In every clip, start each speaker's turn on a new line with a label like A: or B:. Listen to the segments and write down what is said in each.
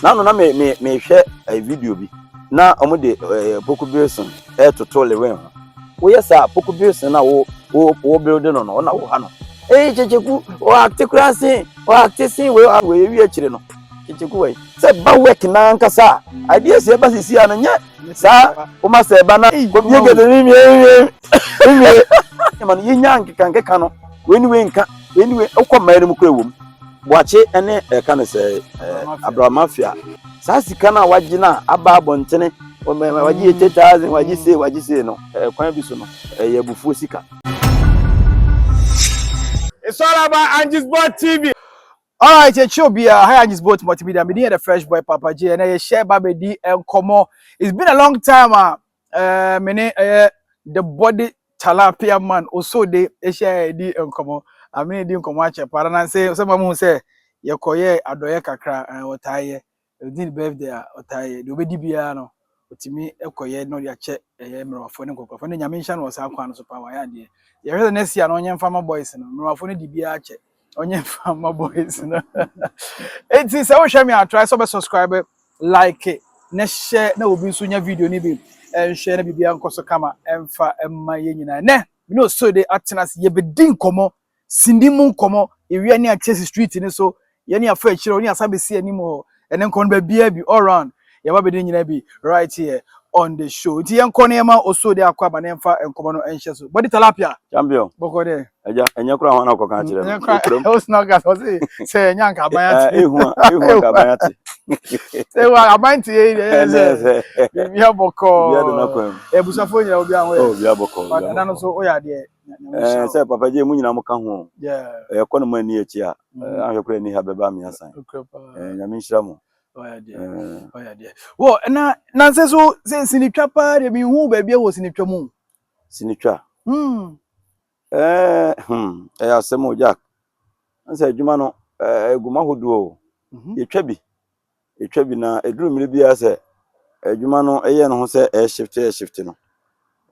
A: Nano na me me mehwɛ video bi na wɔn de Poku Bilson ɛretoto Lewin ho. Woyɛ saa Poku Bilson na wo wo wo build no no na wo ha no. Ee Kyekyeku ɔakte koraa sen ɔakte sen wei wei ewi akyire no. Kyekyeku wei sɛ ba work na ankasa a adeɛ sɛ ɛba sisi a no nyɛ saa woma sɛ ɛba na kɔbie gɛdɛ ne mie mie mie ma no yɛnya nkeka nkeka no wei ne wei nka wei ne wei wokɔ mmaa no mu kora wɔ mu. Boakye ne ɛka no sɛ Abramafia saa sika no a wagye no a aba abɔntene wagye 80,000 wagye sei wagye sei no kwan bi so no ɛyɛ abufuo sika.
B: It's all about Angie's Boat TV. Alright, yɛkyi obiara. Hi, Angie's Boat Multimedia. Me din yɛ the Fresh Boy Papa J. Ɛnɛ yɛhyɛ ba bɛdi nkɔmmɔ. It's been a long time a me ne ɛyɛ the body tilapia man Osode ɛhyɛ yɛdi nkɔmmɔ. Amene di nkɔmmɔ akyɛ paa na sɛ ma mu sɛ yɛkɔyɛ adɔyɛ kakra wɔtaa yɛ. Ɛdi ne birthday a ɔtaa yɛ. Deɛ obɛdi biara no otumi ɛkɔyɛ na ɔde akyɛ ɛyɛ mmerɛwafoɔ ne nkɔkɔfoɔ ne Nyame nhyɛ no wɔ saa kwan no so paa. Wayɛ adeɛ. Yɛhwɛ sɛ next year no ɔnyɛ mfa ma boys no. Mmerɛwafoɔ no di biara kyɛ. Ɔnyɛ mfa ma boys no. Eti sɛ wohwɛ me a, try sɛ wobɛ subscribe, like na share na obi nso nya video no bi ɛnhwɛ na biribiara nkɔ so kama ɛmfa ɛmma yɛn nyinaa. Nɛ me ne Osode atena ase, yɛbɛdi nkɔmmɔ, sindi mu nkɔmmɔ, ewia ne akyɛ si street ne so, yɛne afa akyire ne asa bɛsi anim hɔ. Ɛne nkɔmmɔ no baabiara bi all round yɛba bɛdi nyinaa bi right here on the show. Nti yɛnkɔ ne yɛma Osode akɔ aba ne yɛmfa nkɔmmɔ no ɛnhyɛ so. Body tilapia.
A: Champion.
B: Bɔkɔ dɛ?
A: Agya, ɛnyɛ koraa ho na kɔka kyerɛ no.
B: Ɛnyɛ koraa o sena ɔka ɔse sɛ ɛnyɛ anka aban ate.
A: Ehu a ehu a aban ate.
B: Sɛ wa aban te yɛ yi
A: ɛnɛ
B: sɛ
A: sɛ
B: biribi abɔkɔɔ.
A: Biribiara do n'akwan mu.
B: Abusuafoɔ nyinaa, obi aho yɛ?
A: Oh, biribiara bɔkɔɔ.
B: But
A: Biribiara
B: ɛna no
A: bɔkɔɔ.
B: nso woyɛ adeɛ. Nyame nhyira wo.
A: Sɛ Papa Gye mu nyinaa mo ka ho. Ɛyɛ no mo ani akyi a ahwɛ koraa ani ha bɛba me asan.
B: Nokorɛ paa.
A: Nyame nhyira mo.
B: Ɔyɛ adeɛ. Ɔyɛ adeɛ wɔ na nansɛ so sɛ sinitwa paa deɛ, mehu baabi a wɔ sinitwa mu.
A: Sinitwa. Ɛyɛ asɛm o, Jack. Nsɛ adwuma no egu mu ahodoɔ o. Yɛtwa bi. Yɛtwa bi na eduru mmiri biara sɛ adwuma no ɛyɛ ne ho sɛ ɛyɛ shift, ɛyɛ shift no.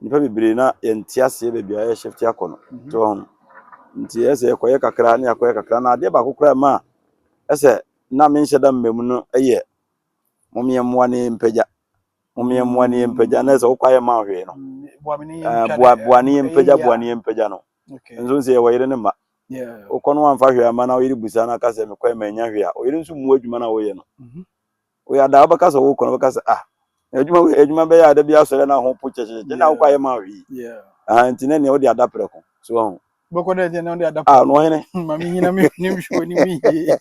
A: Nnipa bebree na yɛnte aseɛ baabi a ɛyɛ shift akɔ no. Nti wɔn nti ɛyɛ sɛ yɛkɔyɛ kakra ne yɛakɔyɛ kakra na adeɛ baako koraa ma a ɛsɛ na menhyɛ da mma mu no ɛyɛ mommyɛ ne mpagya, mommyɛ mmoa ne mpagya na ɛsɛ wokɔ ayɛ ma hwee no.
B: Boa me ne
A: Eh,
B: yɛntwa
A: boa
B: ne-
A: boa ne
B: ɛyɛ
A: yɛmpagya
B: yie
A: boa
B: a.
A: ne yɛmpagya no nso sɛ yɛwɔ yere ne mma wokɔ no wamfa hwee ama na woyere busa na aka sɛ mekɔɛ manya hwee a, oyere nso mmu adwuma no a woyɛ no. Woyɛ ada wobɛka sɛ wokɔ no wobɛka sɛ ah, adwuma wei adwuma bɛyɛ a da bi asɔre na ho po kyɛkyɛkyɛ na wokɔ ayɛ ma hwee. Ah, nti ne nea wode ada prɛko so wahu.
B: Bɔkɔ dɛ deɛ na wode ada.
A: Ah, no ɔhene.
B: Ma me nyina me nim hwɛ onim yie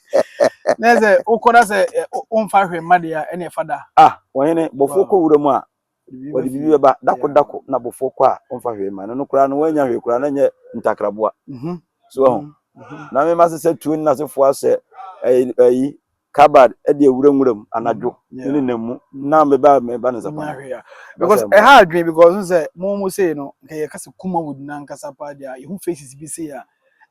B: na sɛ wokɔ na sɛ womfa hwee mma deɛ a, ɛne ɛfa da.
A: Ah, ɔhene bɔfoɔ kɔ wura mu a
B: Wɔde
A: wɔde
B: biribi
A: biribi bɛba dako. Dako na bɔfoɔ kɔ a ɔmfa hwee ma no no koraa no woanya hwee koraa na nyɛ ntakraboa so wahu. Na mema sɛ tuo ne n'asefoɔ ahyɛ ɛyi cupboard ɛde awura nwura mu anadwo ne ne nam mu na meba ne nsa
B: Wonya
A: pa
B: hwee a, because ɛha adwene, because n sɛ mo sei no nka yɛka sɛ Kumawood nankasa paa deɛ a, yɛhu faces bi sei a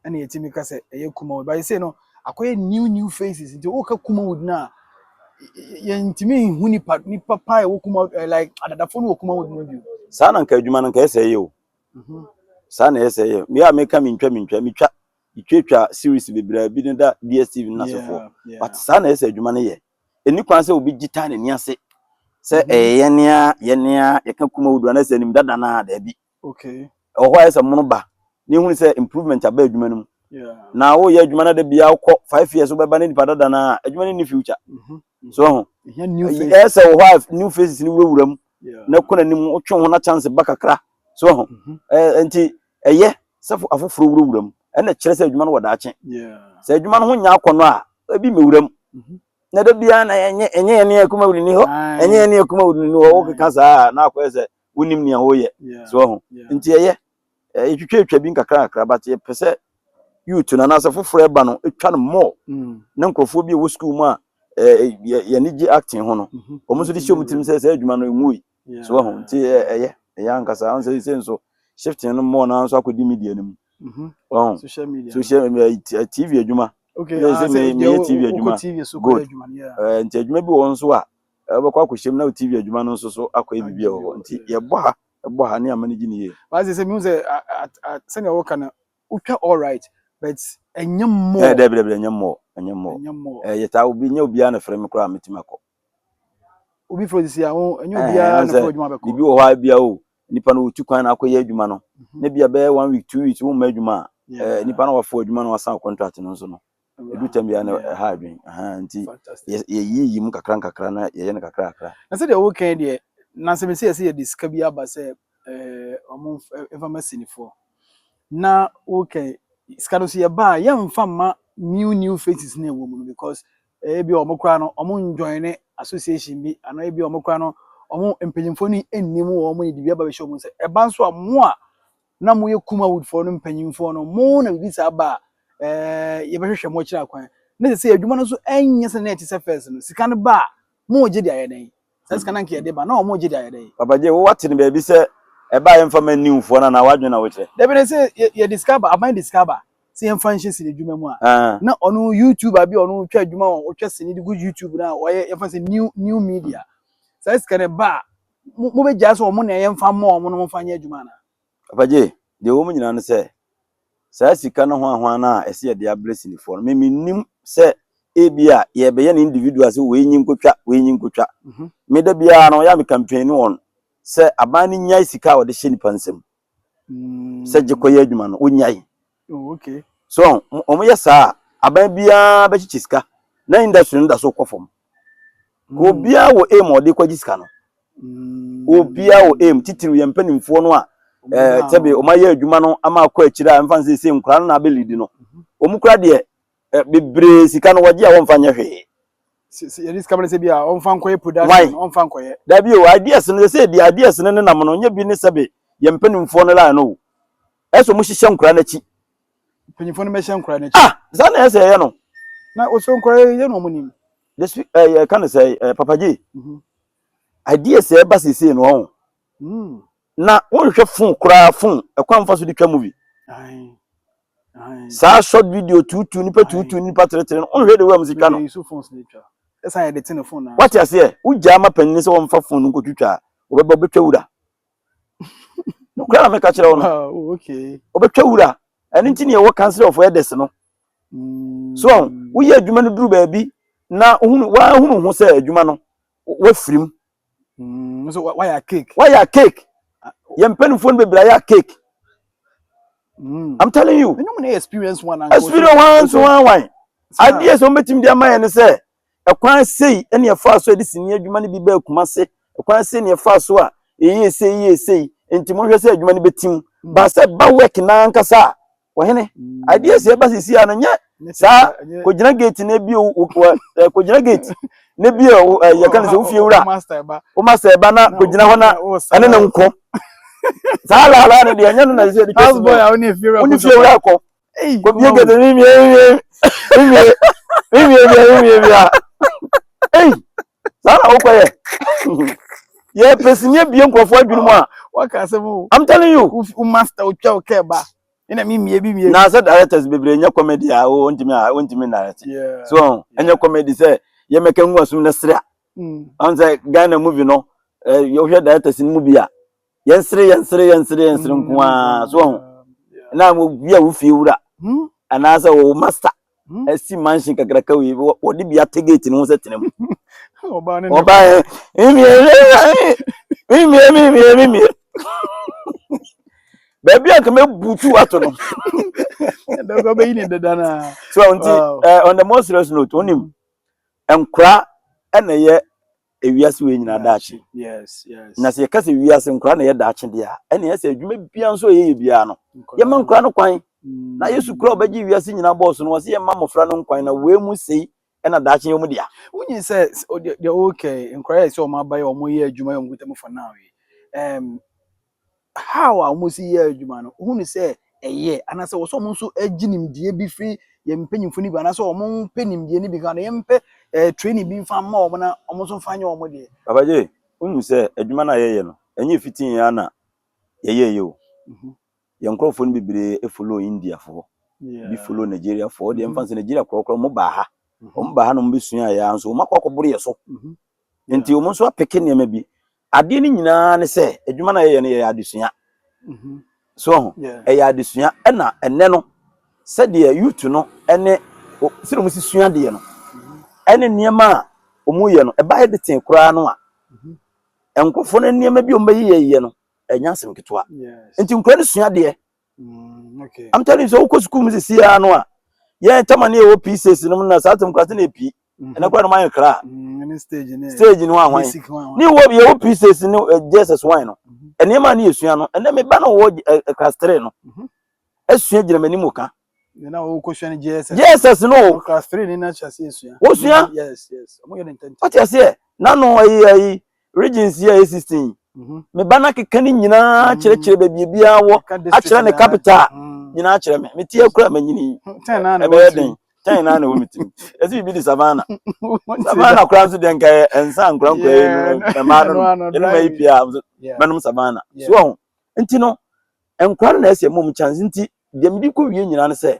B: ɛna yɛtumi ka sɛ ɛyɛ Kumawood, but sei no akɔyɛ new new faces. Nti woka Kumawood no a, yɛntumi nhu nipa paa a ɛwɔ Kumawood like adadafoɔ no wɔ Kumawood no bio.
A: Saa na nka adwuma no nka ɛsɛ yɛ o. Saa na ɛsɛ yɛ. Me a meka mentwa metwa metwatwa series bebree bi ne da DSTV no n'asefoɔ, but saa na ɛsɛ adwuma no yɛ. Ɛni kwan sɛ obi gye taa n'ani ase sɛ ɛyɛ yɛnea yɛnea yɛka Kumawood a na sɛ anim dada naa daabi. Ɛwɔ hɔ a ɛsɛ mono ba na ehunu sɛ improvement aba adwuma no mu. Na woyɛ adwuma no da biara wokɔ 5 years wobɛba ne nipa dada naa, adwuma no ni future. So ho
B: Ɛhia new face.
A: Ɛsɛ wɔ hɔ a new faces no wurawura mu na kɔ n'anim wotwe ho na chance ba kakra so ho. Nti ɛyɛ sɛ afoforɔ wurawura mu, ɛna kyerɛ sɛ adwuma no wɔ daakye. Sɛ adwuma no ho nya akɔnɔ a, ebi mewura mu na da biara na ɛnyɛ yɛne Kumawood ni hɔ, ɛnyɛ yɛne Kumawood ni hɔ. Wokeka saa a na akɔyɛ sɛ wonim nea woyɛ so ho. Nti ɛyɛ yɛtwitwa bi nkakra nkakra, but yɛpɛ sɛ youth no anaasɛ foforɔ ɛba no ɛtwa no more na nkurɔfoɔ bi a ɛwɔ school mu a yɛne gye acting ho no, wɔn nso de hyɛ wɔn tirim sɛ sɛ adwuma no emu yi so ho. Nti ɛyɛ ankasa ahun sɛ nso shifting no more na nso akɔdi media no mu ɔhun.
B: Social media.
A: Social media, TV adwuma.
B: Ah,
A: sɛ meyɛ TV adwuma.
B: TV so
A: Good.
B: kɔ adwuma no, yeah.
A: Nti adwuma bi wɔ hɔ nso a wobɛkɔ akɔhyɛ mu na wo TV adwuma no nso so akɔyɛ biribi a ɛwɔ hɔ. Nti yɛbɔ ha ɛbɔ ha ne ama no gye ne yie.
B: But sɛ mehu sɛ sɛnea wɔka no wotwa all right, but Ɛnyɛ mmɔɔ.
A: Dabi dabi, ɛnyɛ mmɔɔ, ɛnyɛ mmɔɔ.
B: Ɛnyɛ mmɔɔ.
A: Yɛtaa obi, nyɛ obiara na frɛ me koraa a metumi akɔ.
B: Obi frɛ sisi a, ɛnyɛ obiara na frɛ adwuma bɛkɔ.
A: Biribi wɔ hɔ a bia o, nipa no otu kwan na akɔyɛ adwuma no. Na bia bɛyɛ one week, 2 weeks womma adwuma a, nipa no wafo adwuma no wasan contract no nso no. Edu tam bia na ɛha adwen. Nti yɛyiyi mu kakra nkakra na yɛyɛ no kakra kakra.
B: Na sɛdeɛ wokan deɛ, na sɛ mesi yɛsɛ yɛde sika bi aba sɛ ɔmo mfa ma sinifoɔ, na wokan sika no so yɛba a, yɛmfa mma new new faces na ɛwɔ mu no, because ebi ɔmo koraa no ɔmo njoin ne association bi, anaa ebi ɔmo koraa no ɔmo mpanyinfoɔ no nnim wɔn, ɔmo yɛ biribi aba bɛhyɛ ɔmo nsa. Ɛba nso a, mo a na moyɛ Kumawoodfoɔ no mpanyinfoɔ no, mo na biribi saa ba a, yɛbɛhwehwɛ mo akyerɛ akwan ne sɛ adwuma no nso ɛnyɛ sɛ na ɛte sɛ first no. Sika no ba a, mo gye de ayɛ dɛn? Saa sika no nka yɛde ba na ɔmo gye de ayɛ dɛn?
A: Papa Gye, wo wate no baabi sɛ ɛba a yɛmfa ma newfoɔ no anaa wadwene na wokyerɛ?
B: Dabi, ne sɛ yɛde sika ba, aban de sika ba sɛ yɛmfa nhyɛ sini adwuma mu a, na ɔno YouTuber bi a ɔno twa adwuma wɔ ɔtwa sini de gu YouTube na ɔyɛ, yɛmfa sɛ new media, saa sika no ba a, mo bɛgyaa sɛ ɔmo na yɛmfa mma ɔmo no momfa nyɛ adwuma ana?
A: Papa Gye, deɛ ɛwɔ mu nyinaa ne sɛ saa sika no ho ahoa no a ɛsɛ yɛde abrɛ sinifoɔ no, me mennim sɛ ebi a yɛbɛyɛ no individual sɛ wei nyi nkotwa, wei nyi nkotwa. Me da biara no yɛ a me campaign wɔn sɛ aban no nyae sika a wɔde hyɛ nipa nsam sɛ gye kɔyɛ adwuma no, wonyae.
B: Oh, okay.
A: So wɔn yɛ saa a, aban biara bɛkyekyɛ sika na industry no da so kɔ fam. Obiara wɔ aim a ɔde kɔgye sika no. Obiara wɔ aim, titiriw yɛn mpanimfoɔ no a sɛbi wɔn ayɛ adwuma no ama akɔ akyire a, mfa nsɛ sɛ nkwadaa no na abɛlidi no. Wɔn kura deɛ bebree sika no wɔgye a wɔmfa nyɛ hwee.
B: Yɛde sika bɛrɛ sɛ bi a ɔmfa nkɔyɛ production, ɔmfa nkɔyɛ.
A: Dabi o, ideas no sɛ deɛ ideas no nenam no nyɛ bi ne sɛbi yɛn mpanimfoɔ no line no o. Ɛsɛ wɔn hyehyɛ nkwadaa n'akyi.
B: Mpanyinfoɔ no bɛhyɛ nkwadaa n'akyi.
A: Ah, saa na ɛsɛ ɛyɛ no.
B: Na osɔ nkwadaa yɛ na wɔn nim.
A: This yɛ ka ne sɛ Papa Gye, ideas ɛba sese no ɔho. Na wɔnhwɛ phone koraa, phone ɛkwan fa so de twa movie. Saa short video tuutu nipa tuutu nipa teretere no, wɔnhwɛ de wura mu si twa no. Wate aseɛ? Wogyaa ma panyin sɛ wɔmfa phone no nkɔtwitwa a, wɔbɛba wɔbɛtwa wura. Nokora na meka kyerɛ wo no. Wɔbɛtwa wura. Ɛno nti ne yɛwɔ Council of Elders no. So woyɛ adwuma no duru baabi na wohunu wahunu ho sɛ adwuma no wafirim.
B: So wayɛ cake.
A: Wayɛ cake. Yɛn mpanimfoɔ no bebree ayɛ cake. I'm telling you.
B: Ɛnyɛ mu experience one.
A: Experience one so one one. Adeɛ sɛ wɔbɛtumi de ama yɛn ne sɛ ɛkwan sei ɛne ɛfa so a yɛde sini adwuma no bi bɛɛ Kumase, ɛkwan sei ne ɛfa so a ɛyɛ sei, yɛ sei, nti monhwɛ sɛ adwuma no bɛtim baasɛ ba work n'ankasa a wɔhene adeɛ sɛ ɛba sisi a no nyɛ saa kɔgyina gate na ebi o, kɔgyina gate na ebi o, yɛka no sɛ wofie wura wo master ɛba na kɔgyina hɔ na ɛne ne nko saa laala no deɛ ɛnyɛ no na ɛsɛ yɛde
B: House boy a wone fie wura.
A: Wone fie wura kɔ kɔbie gate mimie mimie mimie mimie bia mimie bia ei, saa na wokɔyɛ yɛpɛ sini abie nkurɔfoɔ adwene mu a.
B: Waka asɛm o.
A: I'm telling you.
B: Wo master otwa wo kɛ ba ɛna mimie bi mie.
A: Na sɛ directors bebree nyɛ comedy a, wontumi a wontumi direct. So ɛnyɛ comedy sɛ yɛmɛka ngu asom na sere a ɔn sɛ Ghana movie no, yɛhwɛ directors no mu bi a, yɛnsere yɛnsere yɛnsere yɛnsere nko ara so ɔho na bi a wofie wura anaasɛ wo master asi mansion kakraka wei, wɔde bi ate gate no ho sɛ tena mu, ɔbaa mimie mimie mimie mimie baabi a nka mɛbutu ato no.
B: Ɛdɔkɔ bɛyi ne deda na.
A: So nti on the more serious note, wonim nkora ɛna ɛyɛ ewiase wei nyinaa daakye.
B: yes
A: Na sɛ yɛka sɛ wiase nkora na ɛyɛ daakye deɛ a, ɛna ɛyɛ sɛ adwuma biara nso a yɛyɛ biara no, yɛma nkora no kwan. Na Yesu kura ɔbɛgye wiase nyinaa bɔɔso no, wɔsɛ yɛma mmɔfra no nkwan na wei mu sei ɛna daakye yɛ mu dea.
B: Wonyi sɛ deɛ okay, nkora yɛ sɛ ɔmo aba yɛ, ɔmo yɛ adwuma yɛ, ɔmo kuta mu for now yi, how a ɔmo si yɛ adwuma no, ohun sɛ ɛyɛ anaasɛ wɔsɛ ɔmo nso agye nimdeɛ bi firi yɛn mpanyinfo no bi, anaasɛ ɔmo mpɛ nimdeɛ no bi ka na yɛn mpɛ training bi nfa mma ɔmo na ɔmo nso nfa nyɛ ɔmo deɛ.
A: Papa Gye, wonim sɛ adwuma no a yɛyɛ no, ɛnyɛ fitii yɛn na yɛyɛ o. Yɛn nkurɔfoɔ no bebree follow Indiafoɔ bi, follow Nigeriafoɔ deɛ, mfa sɛ Nigeria korɔkorɔ mo baa ha, wɔn baa ha na wɔn bɛsua yɛ nso wɔn akɔ akɔboro yɛ so, nti wɔn nso apeke nneɛma bi. Adeɛ no nyinaa ne sɛ adwuma no a yɛyɛ no yɛyɛ adesua so ho. Ɛyɛ adesua, ɛna ɛnɛ no Sɛdeɛ youth no ne sɛdeɛ wɔn si sua adeɛ no ɛne nneɛma a wɔn yɛ no, ɛba editing koraa no a, nkurɔfoɔ no nneɛma bi a wɔn bɛyɛ yɛ no, ɛnyɛ asɛm ketewa. Nti nkura no sua adeɛ. I'm telling you, sɛ wokɔ sukuu mu sisi ara no a, yɛn tama ne yɛwɔ P6 no mu na saa tɛm kura sɛ na epi. Ɛnɛ kura no mayɛ kra.
B: Stage ne
A: Stage no ahwan.
B: Basic one.
A: Ne wɔ yɛwɔ P6 ne JSS 1 no. Nneɛma a ne yɛsua no, ɛnɛ me ba no wɔ class 3 no. Asua gyina m'anim ka.
B: Ne na wokɔsua no JSS.
A: JSS no.
B: Class 3 ne na kyerɛ sɛ esua.
A: Wosua?
B: Yes. Ɔmo yɛ ne ntɛntɛm.
A: Ɔte aseɛ. Nano ayi regions yi a ɛyɛ 16. Me ba no akeka ne nyinaa kyerɛkyerɛ baabi ebiara wɔ. Akyerɛ ne capital nyinaa kyerɛ me. Me tie kura manyini. Ɛbɛyɛ den. 10 na na ɛwɔ me tirim. Ɛsɛ biribi de Savannah. Savannah koraa nso deɛ nka yɛ nsa nkora nkora yi no mmaa no nom. Yɛnom ayi pii a nso mɛnom Savannah. So ɔho. Nti no, nkora no na ɛsɛ mom chance. Nti deɛ mede kɔ wie nyinaa no sɛ,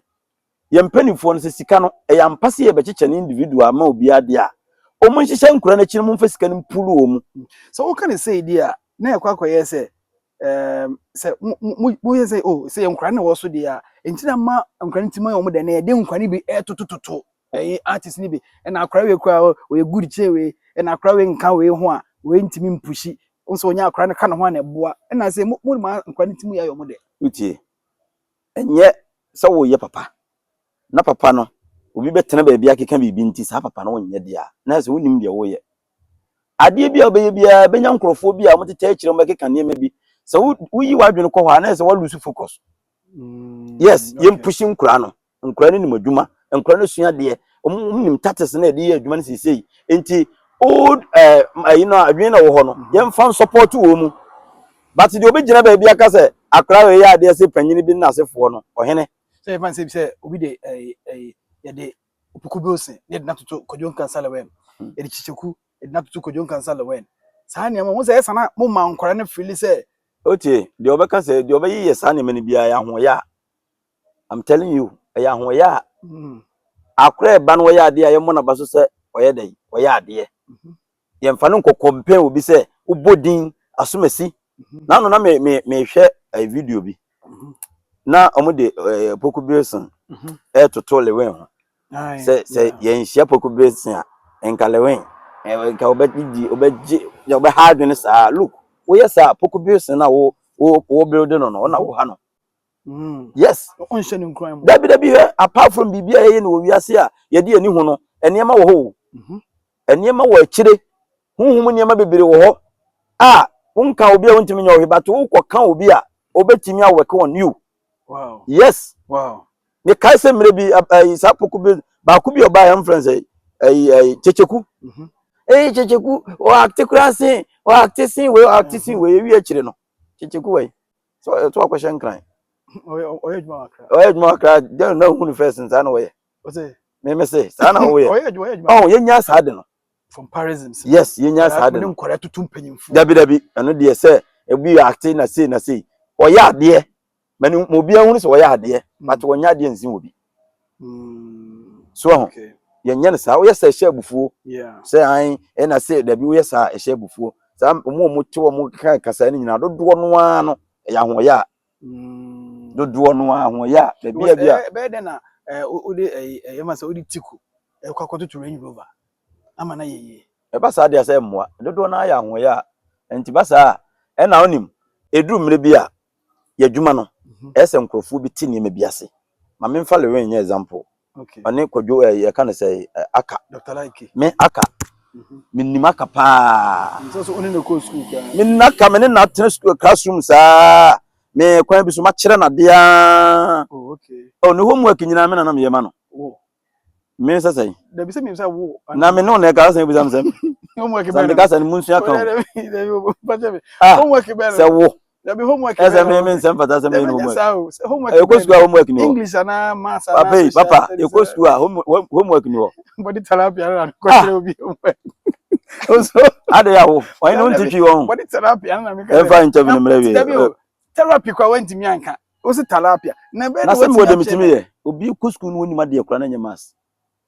A: yɛn mpanimfoɔ no sɛ sika no, ɛyɛ ampa sɛ yɛbɛkyekyɛ no individual ama obiara deɛ a, wɔn nhyehyɛ nkora no akyi no, momfa sika no mpulu wɔn mu.
B: Sɛ woka ne sei deɛ a, na yɛkɔ akɔyɛ sɛ sɛ moyɛ sɛ o sɛ yɛ nkora no wɔ so deɛ a, nti na ma nkora no ti ma yɛ wɔn dɛ na yɛde nkora no bi ɛtotototo ɛyɛ artist no bi, ɛna akora wei koraa ɔyɛ good kyɛn wei, ɛna akora wei nka wei ho a wei ntumi mpushi nso ɔnyɛ akora no ka ne ho a na ɛboa, ɛna sɛ mo mo ma nkora no ti mu yɛ ayɛ wɔn dɛ.
A: Wotie, ɛnyɛ sɛ woyɛ papa na papa no obi bɛtena baabi akeka biribi nti saa papa no wonyɛ deɛ a, na sɛ wonim deɛ woyɛ. Adeɛ bi a wobɛyɛ biara bɛnya nkurɔfoɔ bi a wɔtetɛ akyerɛ wɔn bɛkeka nneɛma bi. Sɛ woyi w'adwene kɔ hɔ a, na sɛ woalose focus. Yes, yɛmpushi nkora no. Nkora no nim adwuma, nkora no sua adeɛ, wɔn nim tactics na yɛde yɛ adwuma no seesei. Nti old ayi no adwene na wɔ hɔ no, yɛmfa nsupport wɔ mu. But deɛ obɛgyina baabi aka sɛ akora wei yɛ adeɛ sɛ panyin bi ne n'asefoɔ no, ɔhene.
B: Sɛ yɛfa nsɛ bi sɛ obi de ɛyi ɛyi yɛde Opoku Bilson ne yɛde n'atoto Kwadwo Nkansah Lilwin, yɛde Kyekyeku yɛde n'atoto Kwadwo Nkansah Lilwin, saa nneɛma wɔn sɛ ɛsa na mo ma nkora no fili sɛ.
A: Otie, deɛ ɔbɛka sɛ deɛ ɔbɛyeyɛ saa nneɛma no biara yɛ ahoɔyɛ a, I'm telling you, ɛyɛ ahoɔyɛ a. Akora ɛba no wɔyɛ adeɛ a, yɛmmɔ n'aba so sɛ ɔyɛ dɛ ɔyɛ adeɛ. Yɛmfa no nkɔ compare obi sɛ wobɔ din asomasi. Na no na me me mehwɛ video bi na wɔn de Poku Bilson ɛɛtoto Lilwin ho sɛ yɛnhyia Poku Bilson a, nka Lilwin nka ɔbɛgye ɔbɛgye ɔbɛha adwene saa. Look, woyɛ saa Poku Bilson na wo build no no, ɔna wo ha no. Yes.
B: Ɔnhyɛ ne nkuran mu.
A: Dabi dabi, hwɛ, apart from biribi a yɛyɛ no wɔ wiase a yɛde ani hu no, nneɛma wɔ hɔ o. Nneɛma wɔ akyire, huhum nneɛma bebree wɔ hɔ a wonka obi a wontumi nyɛ ɔhwɛ, but wokɔka obi a obetumi awork on you. Yes. Mekae sɛ mmerɛ bi ɛyi saa Poko bi baako bi a ɔbaa yɛn mfrɛ sɛ ɛyi Kyekyeku. Ɛyi Kyekyeku ɔacte koraa sen ɔacte sen wei, ɔacte sen wei, ewi akyire no Kyekyeku wɔ yi so ɛto akɔhyɛ Nkran.
B: Ɔyɛ adwuma wakra.
A: Ɔyɛ adwuma wakra den na ohun first saa na ɔyɛ.
B: Ɔsɛ.
A: Mímí se saa na ɔyɛ.
B: Ɔyɛ adwuma, ɔyɛ adwuma.
A: Ɔn yɛnya saa de no.
B: Comparisons.
A: Yes, yɛnya saa de no.
B: Ne nkɔla tutu mpanyinfo.
A: Dabi dabi, ɛno deɛ sɛ ebi yɛ acte na sei na sei, ɔyɛ adeɛ mɛ ni mo obiara hunu sɛ ɔyɛ adeɛ, but wɔnyɛ adeɛ nsi wɔ bi. So ɛho yɛnyɛ no saa, woyɛ sɛ ɛhyɛ abufuo sɛ an ɛna sɛ dabi, woyɛ saa ɛhyɛ abufuo saa. Wɔn a wɔte wɔn ka kasa no nyinaa dodoɔ no ara no ɛyɛ ahoɔyɛ a dodoɔ no ara ahoɔyɛ a baabi a bi a.
B: Bɛyɛ dɛ na wode ɛyɛ ɛyɛ ma sɛ wode Tico ɛkɔ akɔtoto Range Rover ama na yɛ yie.
A: Ɛba saa deɛ sɛ mmoa dodoɔ no ara yɛ ahoɔyɛ a, nti ba saa a, ɛna onim eduru mmerɛ bi a yɛ adwuma no ɛyɛ sɛ nkurɔfoɔ bi te nneɛma bi ase. Ma memfa Lilwin nyɛ example. Ɔne Kwadwo yɛka no sɛ aka.
B: Dr. Like.
A: Me aka menim aka paa.
B: Nso so ɔne ne kɔ school koraa.
A: Menim aka, me ne na tena school classroom saa, me kwan bi so makyerɛ no adeɛ.
B: Oh, okay.
A: Oh, ne homework nyinaa me na na meyɛ ma no. Me sɛ sɛn?
B: Dabi, sɛ mi sɛ wo.
A: Na me ne wo na ɛka sɛ ebisa me sɛ
B: Homework
A: sɛ
B: bɛn.
A: meka sɛ ne mu nsua ka o.
B: Dabi, dabi, mi.
A: Ah,
B: Homework bɛn.
A: Sɛ wo
B: Dabi, homework.
A: Ɛsɛ me me nsɛm fata sɛ meyɛ no homework.
B: Saa o, sɛ homework.
A: Ɛkɔ sukuu a homework ni hɔ.
B: English anaa maths anaa
A: Papa yi
B: social
A: papa
B: studies.
A: Ɛkɔ sukuu a homework ni hɔ.
B: Body tilapia na kɔkyerɛ obi homework. Oso.
A: Ade yɛ awo ɔyɛ ne nti twi wɔn.
B: Body tilapia na mi ka.
A: Ɛnfa interview no mmerɛ wie.
B: Dabi o, therapy kwa wantumi anka. O si tilapia. Na bɛyɛ
A: Na sɛ mewɔ deɛ metumi yɛ, obi kɔ sukuu no wɔnim adeɛ koraa na nyɛ maths.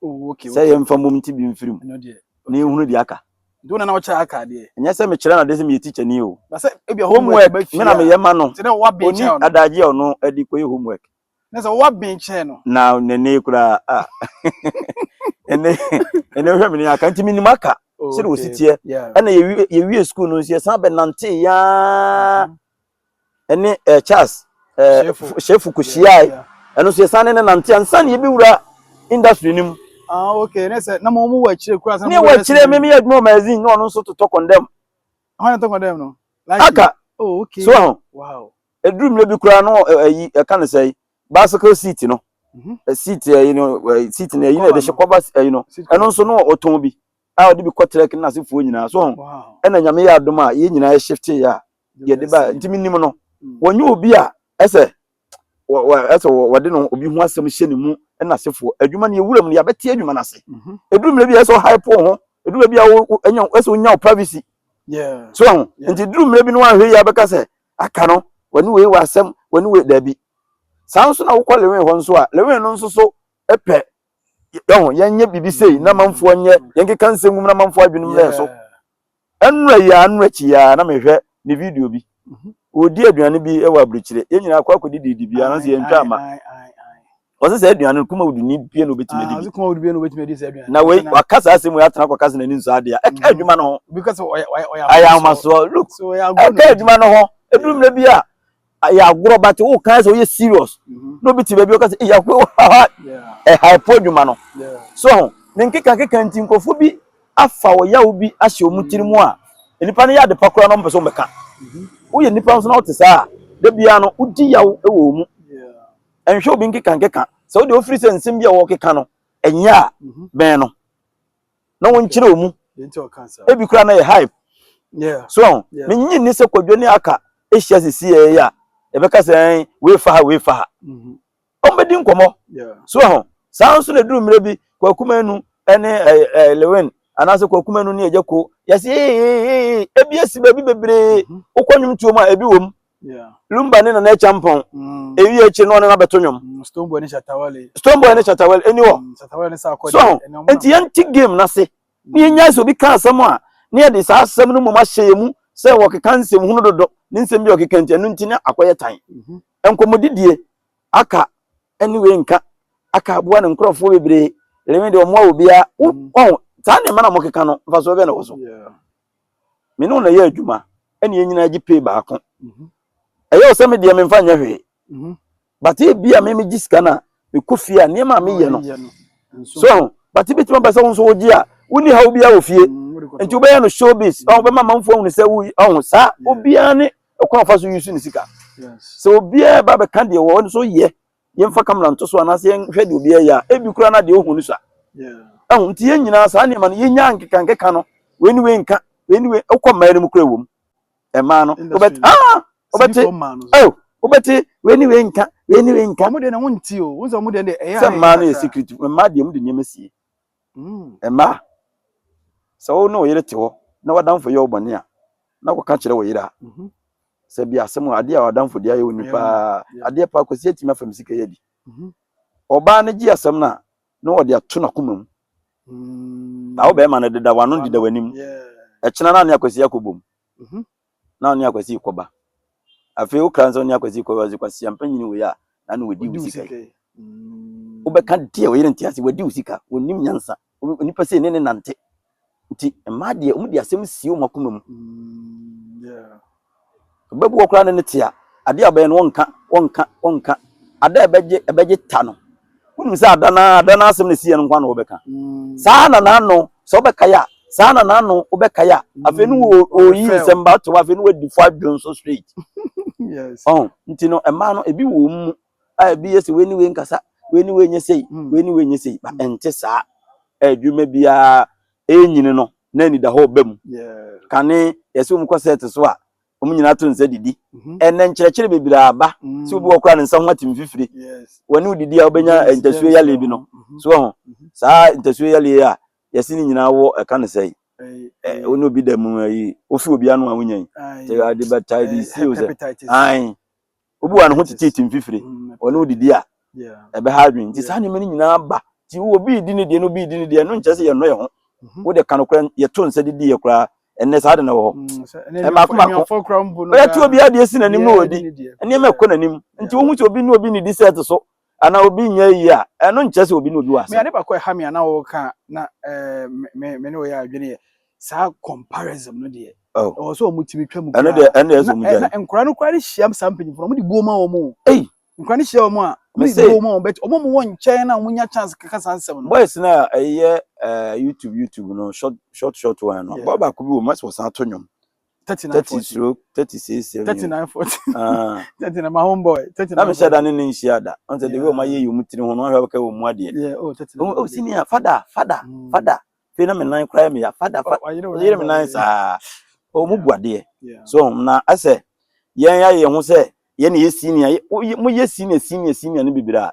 B: Oh, okay.
A: Sɛ yɛmfa mmom nti bi mfiri mu
B: Ɛno deɛ.
A: Na yɛhunu deɛ aka.
B: Nti wo na na wɔkyerɛ aka adeɛ.
A: Ɛnyɛ sɛ mekyerɛ no adeɛ sɛ meyɛ teacher ni o.
B: Na sɛ ebi
A: Homework me na meyɛ ma no.
B: Nti na wɔwa
A: Oni
B: benkyɛn no.
A: adagye a ɔno de kɔyɛ homework.
B: Na sɛ woaben kyɛn no.
A: Na nene koraa ah ɛnɛ ɛnɛ hwɛ me ne aka nti menim aka sɛde wɔsi teɛ. Ɛna yɛwie yɛwie school no nso yɛsan bɛnante yaa ɛne Charles Shefo kɔhyiae. Ɛno nso yɛsan ne ne nante ansa na yɛbɛwura industry no mu.
B: Ah, okay. Ne sɛ na mo wɔ akyire koraa sɛ
A: ne wɔ akyire me meyɛ adwuma wɔ magazine na ɔno nso totɔ condemn.
B: Hwan na tɔ condemn no?
A: Aka.
B: Oh, okay.
A: So ho.
B: Wow.
A: Ɛduru mmerɛ bi koraa no ɛyi ɛka no sɛ bicycle seat no. Seat ɛyi no seat no ɛyi na yɛde hyɛ kɔba ɛyi no. Ɛno nso no ɔtɔn bi a ɔde bi kɔ trek ne n'asefoɔ nyinaa so ho. Ɛna Nyame yɛ adom a yɛn nyinaa yɛ shift yɛ a yɛde ba nti menim no. Wɔnyɛ obi a ɛsɛ ɛsɛ wɔde no obi ho asɛm hyɛ ne mu ɛna asefoɔ adwuma no yɛwura mu no yɛabɛte adwuma no ase. Ɛduru mmerɛ bi a ɛsɛ ɔhype wo ho, ɛduru mmerɛ bi a ɛnya ɛsɛ wonya wo privacy. So ho nti duru mmerɛ bi no wanhwɛ yi abɛka sɛ aka no wɔne wei wɔ asɛm wɔne wei daabi. Saa nso na wokɔ Lewin hɔ nso a Lewin no nso so pɛ yɛho yɛnyɛ biribi sei na manfoɔ nyɛ yɛnkeka nsɛm ngum na manfoɔ adwene mu so. Ɛnora yi a ɛnora akyi yi a na mehwɛ ne video bi. Ɔredi aduane bi wɔ aburokyire. Yɛn nyinaa kɔ akɔdi didi bi anasɛ yɛntwa ama. Ɔsɛ sɛ aduane no kuma wuduni bie na obetumi adi bi.
B: Kuma wuduni bie na obetumi adi sɛ aduane.
A: Na wei waka saa asɛm wei atena akɔka sɛ n'ani nsɔ adeɛ a ɛka adwuma no ho.
B: Ayɛ
A: ahomasoɔ. Look, ɛka adwuma no ho. Ɛduru mmerɛ bi a yɛ agorɔ but wo kan sɛ woyɛ serious na obi te baabi ɔka sɛ eyi akɔ ha ɛha ɛpo adwuma no so ho ne nkeka keka nti nkurɔfoɔ bi afa ɔyaw bi ahyɛ wɔn tiri mu a nipa no yɛ ade pa koraa na wɔn pɛ sɛ wɔn bɛka woyɛ nipa nso na wote saa a da biara no wodi yaw wɔ wɔn mu ɛnhwɛ obi nkeka nkeka sɛ wode ofiri sɛ nsɛm bi a wɔkeka no ɛnyɛ a bɛn no na wɔnkyerɛ wɔn mu ebi koraa na yɛ hype so ɔn menyi ni sɛ kwadwo ne aka ahyia sisi yɛ yɛ a yɛbɛka sɛ ɛn wei fa ha wei fa ha wɔn bɛdi nkɔmɔ so ɔn saa nso na eduru mmerɛ bi kwaku manu ɛne ɛɛ ɛɛ lewin anaasɛ kwaku manu ne agya ko yɛsi ee ebi esi baabi bebree wokɔ nnwom tuo mu a ebi wɔ mu lumba ne nana akyampɔn ewi akyi no ɔne no abɛto nnwom
B: Stonebwoy ne Shatawale
A: Stonebwoy ne Shatawale ɛni hɔ so nti yɛnte game n'ase ne yɛnya sɛ obi ka asɛm a ne yɛde saa asɛm no mmom ahyɛ yɛn mu sɛ wɔkeka nsɛm hunu dodo ne nsɛm bi a ɔkeka nti ɛno nti ne akɔyɛ tan nkɔmmɔdidie aka ɛne wei nka aka aboa ne nkurɔfoɔ bebree lemi deɛ ɔmmoa obiara ɔn saa nneɛma na mokeka no mfasoɔ bɛn na wɔ so me ne wo na yɛ adwuma ɛne yɛn nyinaa gye pay baako ɛyɛ wo sɛ me deɛ memfa nyɛ hwee but ebi a me megye sika no a mekɔ fie a nneɛma a meyɛ no so but ebɛtumi aba sɛ wo nso wogye a wonni haw biara wɔ fie nti wobɛyɛ no showbiz ɔho bɛma amanfoɔ ahunu sɛ wo ɔho saa obiara ne ɛkwan ɔfa so yusu ne sika sɛ obiara ba bɛka deɛ wɔ nso yɛ yɛmfa kamera nto so anaasɛ yɛnhwɛ deɛ obiara yɛ a ebi koraa na deɛ ohu no sua ɛho nti yɛn nyinaa saa nneɛma no yɛnya nkeka nkeka no wei ne wei nka wei ne wei wokɔ mmaa no mu koraa wɔ mu mmaa no wobɛte ah wobɛte oh wobɛte wei ne wei nka wei ne wei nka
B: wɔn deɛ na wɔn nti o wɔn sɛ wɔn deɛ deɛ ɛyɛ
A: sɛ mmaa no yɛ secret mmaa deɛ wɔn de nneɛma sie mmaa sɛ wo ne wo yere te hɔ na wadamfo yɛ wo bɔne a na kɔka kyerɛ wo yere a sɛ bi asɛm a adeɛ a wadamfo de ayɛ wo ni paa adeɛ paa kɔsi atumi afa me sika yɛ adi ɔbaa no gye asɛm no a na ɔde ato n'akoma mu na wo bɛrima no deda w'ano deda w'anim ɛkyena na ne akwasi akɔbom na ne akwasi kɔba afei wokra sɛ ne akwasi kɔba sɛ kwasi ampa nyini wei a na ne wadi wo sika yi wobɛka deɛ ɔyere nte ase wadi wo sika wɔnim nyansa nipa sɛ ne ne nante nti mmaa deɛ wɔn de asɛm sie wɔn akoma mu ɔbɛbu wɔ koraa ne ne te a adeɛ a ɔbɛyɛ no wɔnka wɔnka wɔnka ada a ɛbɛgye ɛbɛgye ta no wonim sɛ ada na ada na asɛm na esi yɛ no nko na wɔbɛka saa na n'ano sɛ wobɛka yɛ a saa na n'ano wobɛka yɛ a afei no wɔ oyi nsɛm ba to afei no wadi fo adwon so straight ɔn nti no mmaa no ebi wɔ mu a ebi yɛ sɛ wei ne wei nkasa wei ne wei nyɛ sei wei ne wei nyɛ sei ba ɛnte saa adwuma biara ɛnyini no na anidahɔ ba mu kane yɛsɛ wɔn kɔ sɛɛte so a wɔn nyinaa to nsa didi ɛnɛ nkyerɛkyerɛ bebree aba sɛ obi wɔ koraa ne nsa ho atim fifire wɔne wo didi a wobɛnya ntasuo yale bi no so ho saa ntasuo yale a yɛse ne nyinaa wɔ ɛka ne sɛ wo ne obi da mu ayi wofi obi ano a wonya yi sɛ ade bɛtae de si o sɛ ae obi wɔ ne ho teteete mfifire ɔne wo didi a ɛbɛha adwene nti saa nneɛma no nyinaa ba nti wo obi di ne deɛ na obi di ne deɛ no nkyerɛ sɛ yɛnnɔ yɛn ho wo de ka no koraa yɛto nsa didi yɛ koraa ɛnnɛ saa de na wɔ hɔ ɛmaako mako ɔyɛ to obi adeɛ si n'anim na ɔdi nneɛma ɛkɔ n'anim nti wohu sɛ obi ne obi ne di sɛɛte so. Anaa obi nyɛ yie a, ɛno nkyerɛ sɛ obi ne obi wɔ
B: Me
A: asɛm.
B: ade baako a ɛha me a na wɔka na me me ne wɔyɛ adwene yɛ saa comparison no deɛ.
A: Oh.
B: Ɛwɔ sɛ wɔn tumi twa mu
A: Ɛno
B: koraa.
A: deɛ, ɛno deɛ ɛsɛ
B: Na
A: wɔn
B: na
A: gyae.
B: nkwadaa no koraa de hyia saa mpanyinfoɔ no, wɔn de buo ma wɔn o.
A: Ei!
B: Nkwadaa no hyia wɔn a,
A: Me
B: wɔn de
A: se.
B: buo ma wɔn, but wɔn a wɔwɔ nkyɛn na wɔn nya chance keka saa nsɛm no.
A: Boys no a ɛyɛ YouTube YouTube no, short short short one no, boy baako bi wɔ mu, asɛ ɔsan to nnwom.
B: 39
A: 30
B: 40.
A: stroke 36 7.
B: 39 40.
A: Ah.
B: 39, my homeboy. 39
A: Na mehyɛ da
B: 40.
A: ne ne nhyia da. Ɔn sɛ de wei ɔma yɛ yɛ ɔmu tiri ho no, ɔhwɛ bɛka wɔ mu adeɛ.
B: Yeah, oh, 39
A: Oh, oh
B: 40.
A: senior, fada, fada, fada. Afei na me nan koraa yɛ me ya, fada,
B: Oh,
A: fada.
B: wayere wo
A: Ɔyere
B: nan
A: me nan
B: paa.
A: saa. Ɔmu bu adeɛ. So na asɛ yɛn ayɛ yɛn ho sɛ yɛn na yɛ senior, moyɛ senior senior senior no bebree a,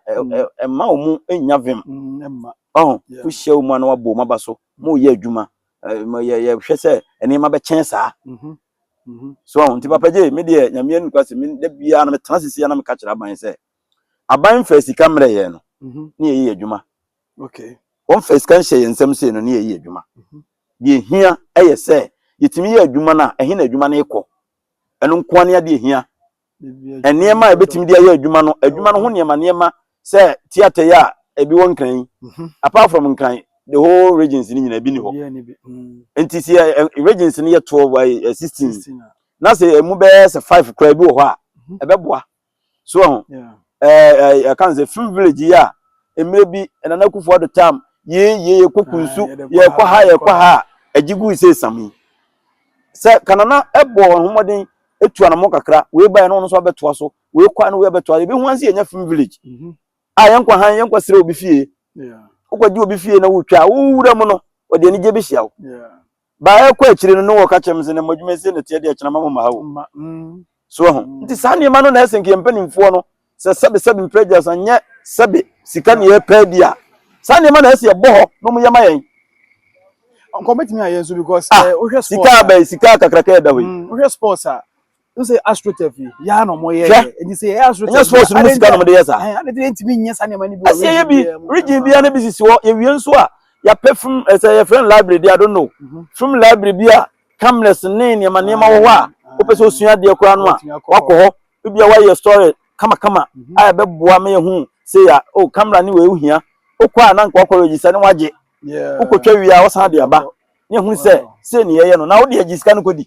A: ɛmma wɔn nnya vim.
B: Ɛmma.
A: Ɔho, wohyia wɔn a na wabɔ wɔn aba so, moyɛ adwuma, yɛhwɛ sɛ nneɛma bɛkyɛn saa. So ɔho, nti Papa Gye, me deɛ Nyame anim kwa sɛ, me da biara no metena sisi a na meka kyerɛ aban sɛ, aban mfa sika mmerɛ yɛn no, ne yɛyɛ adwuma. Wɔmfa sika nhyɛ yɛn nsam sei no, ne yɛyɛ adwuma. Deɛ ehia yɛ sɛ yɛtumi yɛ adwuma no a, ɛhe na adwuma no rekɔ? Ɛno nko ara ne adeɛ ehia. Nneɛma a yɛbɛtumi de ayɛ adwuma no, adwuma no ho nneɛma nneɛma sɛ theatre yi a ebi wɔ Nkran yi. Apart from Nkran, the whole regions ni nyinaa ebi ni hɔ. Nti sɛ regions no yɛ 12, 16, na sɛ emu bɛyɛ sɛ 5 koraa bi wɔ hɔ a, ɛbɛboa. So ɛho, ɛɛ ɛka sɛ film village yi a mmerɛ bi Nana Akufo-Addo tam yee yee yɛkɔ Kunsu, yɛkɔ ha yɛkɔ ha a agye gu sɛ esam yi. Sɛ Kanana ɛbɔ wɔn ho mmɔden etu anamɔ kakra, wei baeɛ na ɔno nso abɛtoa so, wei kɔ a na wei abɛtoa so, ebi ho ansi yɛnya film village a yɛnkɔ han, yɛnkɔ srɛ obi fie. Wokɔgye obi fie na wotwa a, wowura mu no, wɔde anigye bɛhyia wo. Baa ɛkɔ akyire no, ne wɔka kyerɛ m sɛ ne mmɔdwuma sie ne teɛ deɛ kyena ma mo ma ha o. So ho nti saa nneɛma no na ɛsɛ nka yɛn mpanimfoɔ no sɛ sɛbe sɛbe mprɛgya sa nyɛ sɛbe sika ne yɛpɛ di a, saa nneɛma na ɛsɛ yɛbɔ hɔ na ɔmo yɛ ma yɛn.
B: Nkɔ bɛtumi ayɛ nso because wohwɛ
A: sports sika abɛn sika kakraka yɛ da hɔ yi.
B: Wohwɛ sports a, n sɛ astroturf yi yaa na ɔmo yɛ
A: Hwɛ.
B: Nti sɛ yɛyɛ astroturf
A: Ɛnyɛ sports no mu sika na ɔmo de yɛ saa.
B: Ɛn ade de ntumi nyɛ saa nneɛma no bi wɔ
A: Ɛsɛ yɛ bi
B: region biara mu.
A: Region biara no bi sisi hɔ. Yɛwie nso a, yɛapɛ film, ɛsɛ yɛfrɛ no library de, I don't know, film library bi a cameras ne nneɛma nneɛma wɔ hɔ a, wopɛ sɛ osua adeɛ koraa no a,
B: Wɔtumi akɔ
A: wakɔ
B: hɔ.
A: Hɔ ebi a wayɛ story kamakama a ɛbɛboa ma yɛhu sɛ ya o camera ne wei ohia, wokɔ a na nka wakɔ register ne wagye, wokɔtwa wie a wɔsan de aba ne ehu sɛ sei ne yɛyɛ no na wode agye sika no kɔdi.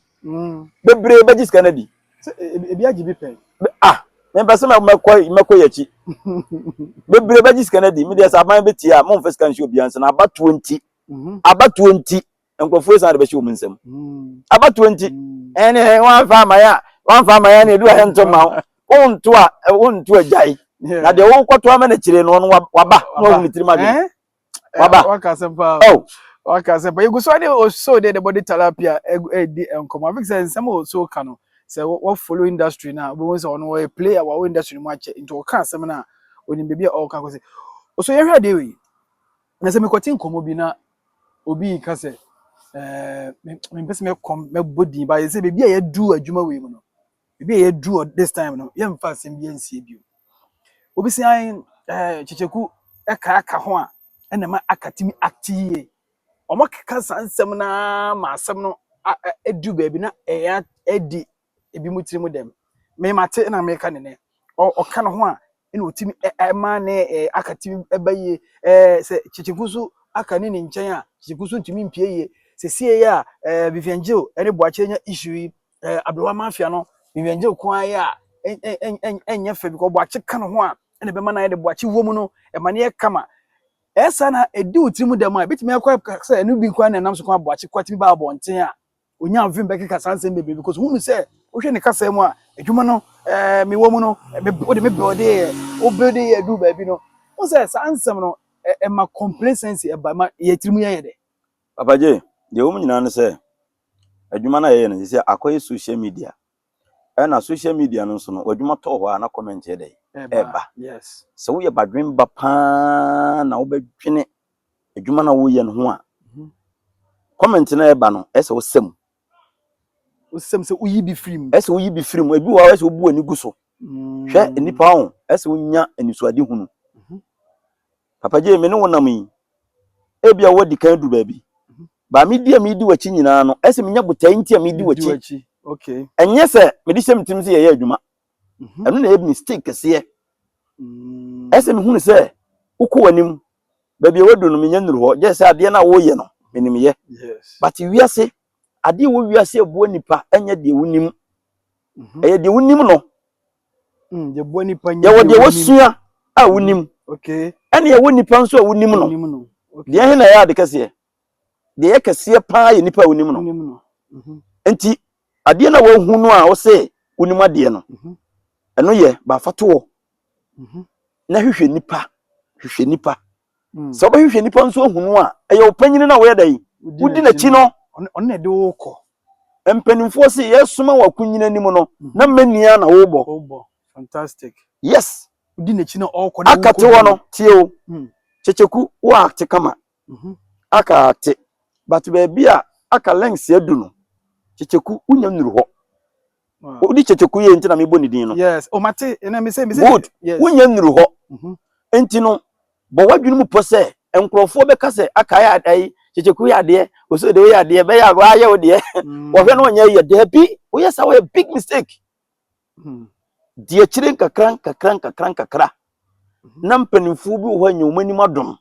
A: Bebree bɛgye sika no adi.
B: Sɛ ebi agye bi pɛn.
A: Ah, mempɛ sɛ mɛkɔ mɛkɔ yɛ akyi. Bebree bɛgye sika no adi. Medeɛ sɛ aban bɛtie a, momfa sika nhyɛ obiara nsa na abatoɔ nti, abatoɔ nti nkurɔfoɔ esan de bɛhyɛ wɔn nsam. Abatoɔ nti ɛne wɔamfa ama yɛ a, wɔamfa ama yɛ ne edu a yɛnto ma wo, wonto a wonto agyae na deɛ wokɔto ama n'akyire no, ɔno waba na wahu ne tirim adwene. Waba.
B: Waka asɛm paa.
A: Oh.
B: Waka asɛm paa. Yɛgu so ne Oso de the body tilapia ɛdi nkɔmmɔ. Afei sɛ nsɛm a Oso ka no, sɛ wɔ follow industry no a, wobɛhu sɛ ɔno ɔyɛ player wɔ industry no mu akyɛ, nti ɔka asɛm no a, onim baabi a ɔreka kɔsi. Oso, yɛhwɛ adeɛ wei na sɛ mekɔte nkɔmmɔ bi na obi ka sɛ mempɛ sɛ mɛkɔm mɛbɔ din ba, yɛ sɛ baabi a yɛdu adwuma wei mu no, baabi a yɛdu this time no, yɛmfa asɛm bi ansie bio. Obi sɛ an Kyekyeku ɛka aka ho a ɛna ma aka tumi ate yie. Ɔmo keka saa nsɛm naa ma asɛm no adu baabi na ɛyɛ adi ebi mu tiri mu dɛm. Mɛmate na mɛka ne nɛ ɔka ne ho a ɛna otumi ɛma ne aka tumi ɛba yie. Sɛ Kyekyeku nso aka ne ne nkyɛn a, Kyekyeku nso ntumi mpie yie. Sɛsie yi a Vivian Jill ɛne Boakye nya issue yi, Aberewa Mafia no, Vivian Jill kwan yɛ a ɛnyɛ fɛ because Boakye ka ne ho a ɛna ɛbɛma no ayɛ de Boakye wɔ mu no ɛma ne yɛ kama. Ɛsa na ɛdi wo tirim dɛm a, ebitumi akɔ sɛ ɛno bi kwan na ɛnam so kwan Boakye kwa tumi ba abɔnten a onya vim bɛkeka saa nsɛm bebree because hunu sɛ wohwɛ ne kasa mu a, adwuma no mewɔ mu no, me wode me build yɛ, wo build yɛ du baabi no, wo sɛ saa nsɛm no ɛma complacency ɛba ma yɛ tirim yɛ dɛ.
A: Papa Gye, deɛ wɔn nyinaa no sɛ adwuma no a yɛyɛ no sɛ akɔyɛ social media, ɛna social media no nso no, w'adwuma tɔɔ hɔ a na comment yɛ dɛ ɛba. Sɛ woyɛ badwemba paa na wobɛdwene adwuma no a woyɛ no ho a, comment no a ɛba no, ɛsɛ wosɛ mu.
B: Wosɛm sɛ woyi bi firi mu.
A: Ɛsɛ woyi bi firi mu. Ebi wɔ hɔ a, ɛsɛ wobu w'ani gu so. Hwɛ nnipa ho, ɛsɛ wonya anisoade hunu. Papa Gye, me ne wo nam yi, ebi a woadi kan duru baabi baa medi a medi w'akyi nyinaa no, ɛsɛ menya botae nti a medi
B: Di
A: w'akyi.
B: W'akyi, okay.
A: Ɛnyɛ sɛ mede hyɛ me tirim sɛ yɛyɛ adwuma. Ɛno na ɛyɛ mistake kɛseɛ. Ɛsɛ mehunu sɛ wokɔ w'anim, baabi a wadu no menya nnuru hɔ, gye sɛ adeɛ no a woyɛ no menim yɛ. But wiase, adeɛ wɔ wiase ɛboa nipa ɛnyɛ deɛ wonim. Ɛyɛ deɛ wonim no. Yɛwɔ deɛ wasua a wonim. Ɛne yɛwɔ nipa nso a wonim no. Deɛ ɛhe na ɛyɛ ade kɛseɛ? Deɛ ɛyɛ kɛseɛ paa yɛ nipa a wonim no. Nti adeɛ no a wahu no a wose wonim adeɛ no, ɛno yɛ baafa toɔ na hwehwɛ nipa, hwehwɛ nipa. Sɛ wobɛhwehwɛ nipa nso ahunu a, ɛyɛ wo panyini no a woyɛ dɛn? Wodi n'akyi no.
B: Ɔno na ɛde wo kɔ.
A: Mpanimfoɔ se yɛsoma wɔ akonyina anim no, na mmania na wobɔ.
B: Wobɔ. Fantastic.
A: Yes.
B: Wodi n'akyi na ɔkɔ na
A: Aka te hɔ no, tie o. Kyekyeku, wo ate kama. Aka ate. But baabi a aka lengths adu no, kyekyeku, wonya nnuru hɔ. Wodi kyekyeku yɛ nti na mebɔ ne din no.
B: Yes. O mate, ɛna me sɛ me sɛ.
A: Good.
B: Yes.
A: Wonya nnuru hɔ. Nti no, bɔ w'adwene mu pɔ sɛ nkurɔfoɔ bɛka sɛ aka yɛ ayi kyekyeku yɛ adeɛ, oso de woyɛ adeɛ, bɛyɛ a wɔayɛ wo deɛ. Wɔhwɛ no ɔnyɛ yɛ daabi, woyɛ saa wɔyɛ big mistake. Di akyire nkakra nkakra nkakra nkakra. Na mpanimfoɔ bi wɔ hɔ anya wɔn anim adom.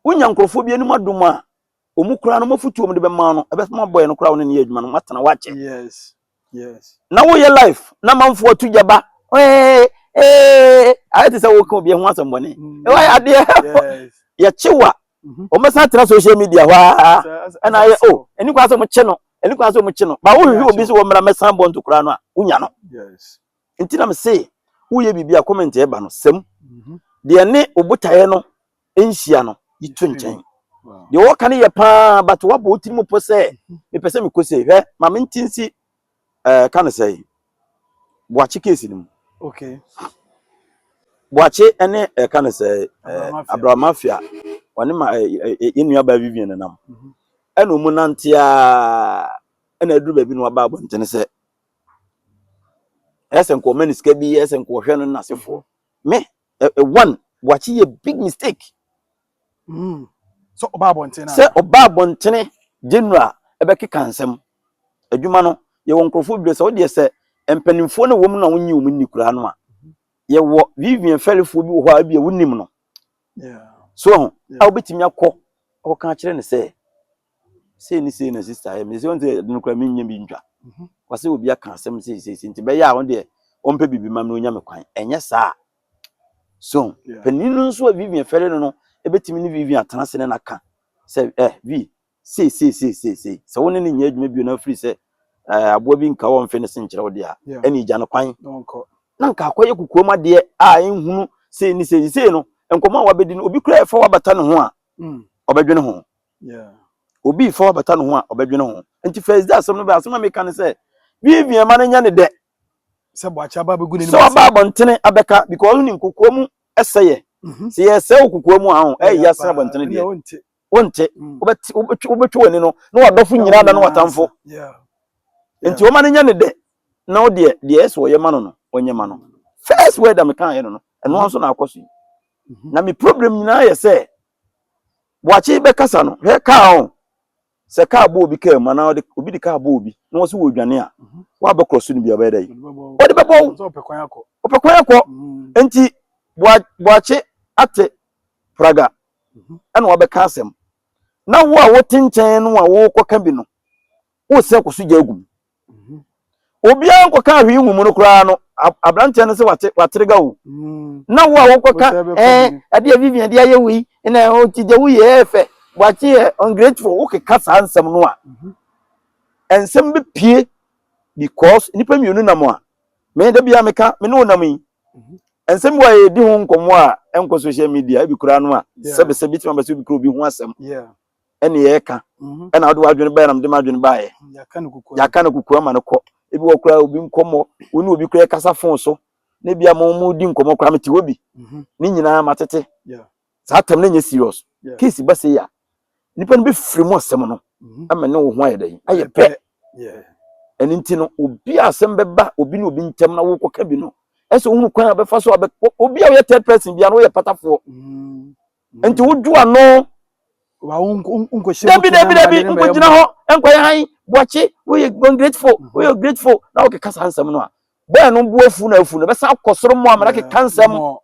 A: Wonya nkurɔfoɔ bi anim adom a, wɔn koraa no wɔafotuo wɔn de bɛma no, ɛbɛma bɔyɛ no koraa wɔn ne yɛ adwuma no, wɔatena wakyɛ.
B: Yes. Yes.
A: Na woyɛ life na manfoɔ atu gyaba. Ee ee, ayɛ te sɛ woka obi ho asɛm bɔne. Ɛwɔ ayɛ adeɛ.
B: Yes.
A: Yɛkye wa. Wɔn bɛsan atena social media hɔ ara. Ɛna ayɛ o, ɛni kwan sɛ wɔn kye no, ɛni kwan sɛ wɔn kye no. Ba wohwehwɛ obi sɛ wɔn mmra mɛsan bɔ ntokura no a, wonya no.
B: Yes.
A: Nti na me se, woyɛ biribi a comment ɛba no sɛm. Deɛ ne obotaeɛ no nhyia no, yi to nkyɛn. Deɛ wɔka no yɛ paa, but wabɔ wo tirim po sɛ mepɛ sɛ mekɔ sei. Hwɛ, ma mente nsi ka no sɛ Boakye case no mu. Boakye ne ka no sɛ Abraham Mafia, ɔne ma yɛn nua baa Vivian nenam. Ɛna ɔmu nante a, ɛna aduru baabi no waba abɔntene sɛ ɛyɛ sɛ nkɔɔma ne sika bi, ɛyɛ sɛ nkɔɔhwɛ no n'asefoɔ. Me one, Boakye yɛ big mistake.
B: So ɔba abɔnten na.
A: Sɛ ɔba abɔntene general ɛbɛkeka nsɛm. Adwuma no, yɛwɔ nkurɔfoɔ bebree sɛ wodeɛ sɛ mpanimfoɔ no wɔ mu na wonyi wɔn nni koraa no a, yɛwɔ Vivian fɛlifoɔ bi wɔ hɔ a ebi a wonim no. So ho a wobɛtumi akɔ akɔka akyerɛ no sɛ sei ne sei na sister yɛ me sɛ wɔn sɛ ɛde no koraa menyɛ bi ntwa. Wɔsɛ obi aka asɛm sei sei sei nti bɛyɛ a wɔn deɛ wɔmpɛ biribi ma me onya me kwan. Ɛnyɛ saa. So panin no nso a Vivian fɛre no no ebɛtumi ne Vivian atena ase ne n'aka sɛ vi sei sei sei sei sei sɛ wo ne ne nyɛ adwuma bio na afiri sɛ aboa bi nka wɔn mfe ne se nkyerɛ wo deɛ a, ɛne gya no kwan. Na nka akɔyɛ kukuom adeɛ a ɛnhunu sei ne sei sei no nkɔmɔ a wabɛdi no, obi kura ɛfa wabata ne ho a ɔbɛdwene ho. Obi fa wabata ne ho a ɔbɛdwene ho. Nti first day asɛm no bɛ asɛm a meka ne sɛ Vivian ma no nyɛ ne dɛ.
B: Sɛ Boakye aba abɛgu n'anim
A: sɛ
B: ase.
A: Ɔba abɔntene abɛka because wonim kokoa mu ɛsɛ yɛ. Sɛ yɛsɛ wo kokoa mu a ho ɛyɛ yɛ asene abɔntene deɛ.
B: Wonte.
A: Wonte. Wobɛtwe w'ani no na wadɔfo nyinaa da no watamfo. Nti wɔma no nyɛ ne dɛ na wo deɛ deɛ ɛsɛ ɔyɛ ma no no ɔnyɛ ma no. First word a mekaeɛ no no ɛno nso na akɔ so yi. Na me problem nyinaa yɛ sɛ Boakye bɛkasa no, hwɛ kaa ho sɛ kaa bɔ obi kaa mu anaa obi de kaa bɔ obi na wɔsɛ wɔ dwane a wabɛkorɔ so no bi a ɔbɛyɛ dɛ wɔde bɛbɔ wo.
B: Sɛ ɔpɛ kwan akɔ.
A: Ɔpɛ kwan akɔ. Nti Boakye ate praga ɛna wabɛka asɛm na wo a wote nkyɛn no a wokɔka bi no wosɛ kɔ so gya agu mu. Obiara nkɔka ahwee ngu mu no koraa no, aberanteɛ no sɛ wate waterega o. Na wo a wokɔka
B: Wosɛ bɛkɔ
A: ɛɛ
B: bi.
A: Adeɛ Vivian de ayɛ wei na ɔnti deɛ woyɛ ɛyɛ fɛ, Boakye yɛ ungrateful, wokeka saa nsɛm no a nsɛm bɛpie because nnipa mmienu nam a me da bia meka me ne wo nam yi nsɛm bi a yɛdi ho nkɔmmɔ a ɛnkɔ social media ebi koraa no a sɛbesɛbe tumi aba sɛ obi kura obi ho asɛm ɛne yɛreka ɛna wode w'adwene baeɛ na mede m'adwene baeɛ.
B: Yɛaka no kukuo.
A: Yɛaka no kukuo ama no kɔ. Ebi wɔ koraa obi nkɔmmɔ wo ne obi koraa kasa phone so na ebi a mo di nkɔmmɔ koraa mete hɔ bi ne nyinaa matete saa tam no nyɛ serious. Case ba sei a nipa no bɛfiri mu asɛm no ama ne wo ho ayɛ dɛn ayɛ pɛ. Ɛno nti no obi a asɛm bɛba obi ne obi ntam na wokɔka bi no ɛsɛ ohunu kwan a bɛfa so a obi a woyɛ third person bia no woyɛ patafoɔ nti wodwo ano.
B: Wa wo nkɔhyɛ
A: dabi
B: moto na
A: dabi
B: ama
A: dabi
B: ade no bɛyɛ
A: nkɔgyina
B: mmoa.
A: Hɔ nkɔyɛ han Boakye woyɛ ungrateful, woyɛ grateful na wokeka saa nsɛm no a Bɛɛ no bo afu na afu no ɛbɛsan akɔ soro mu amena keka nsɛm.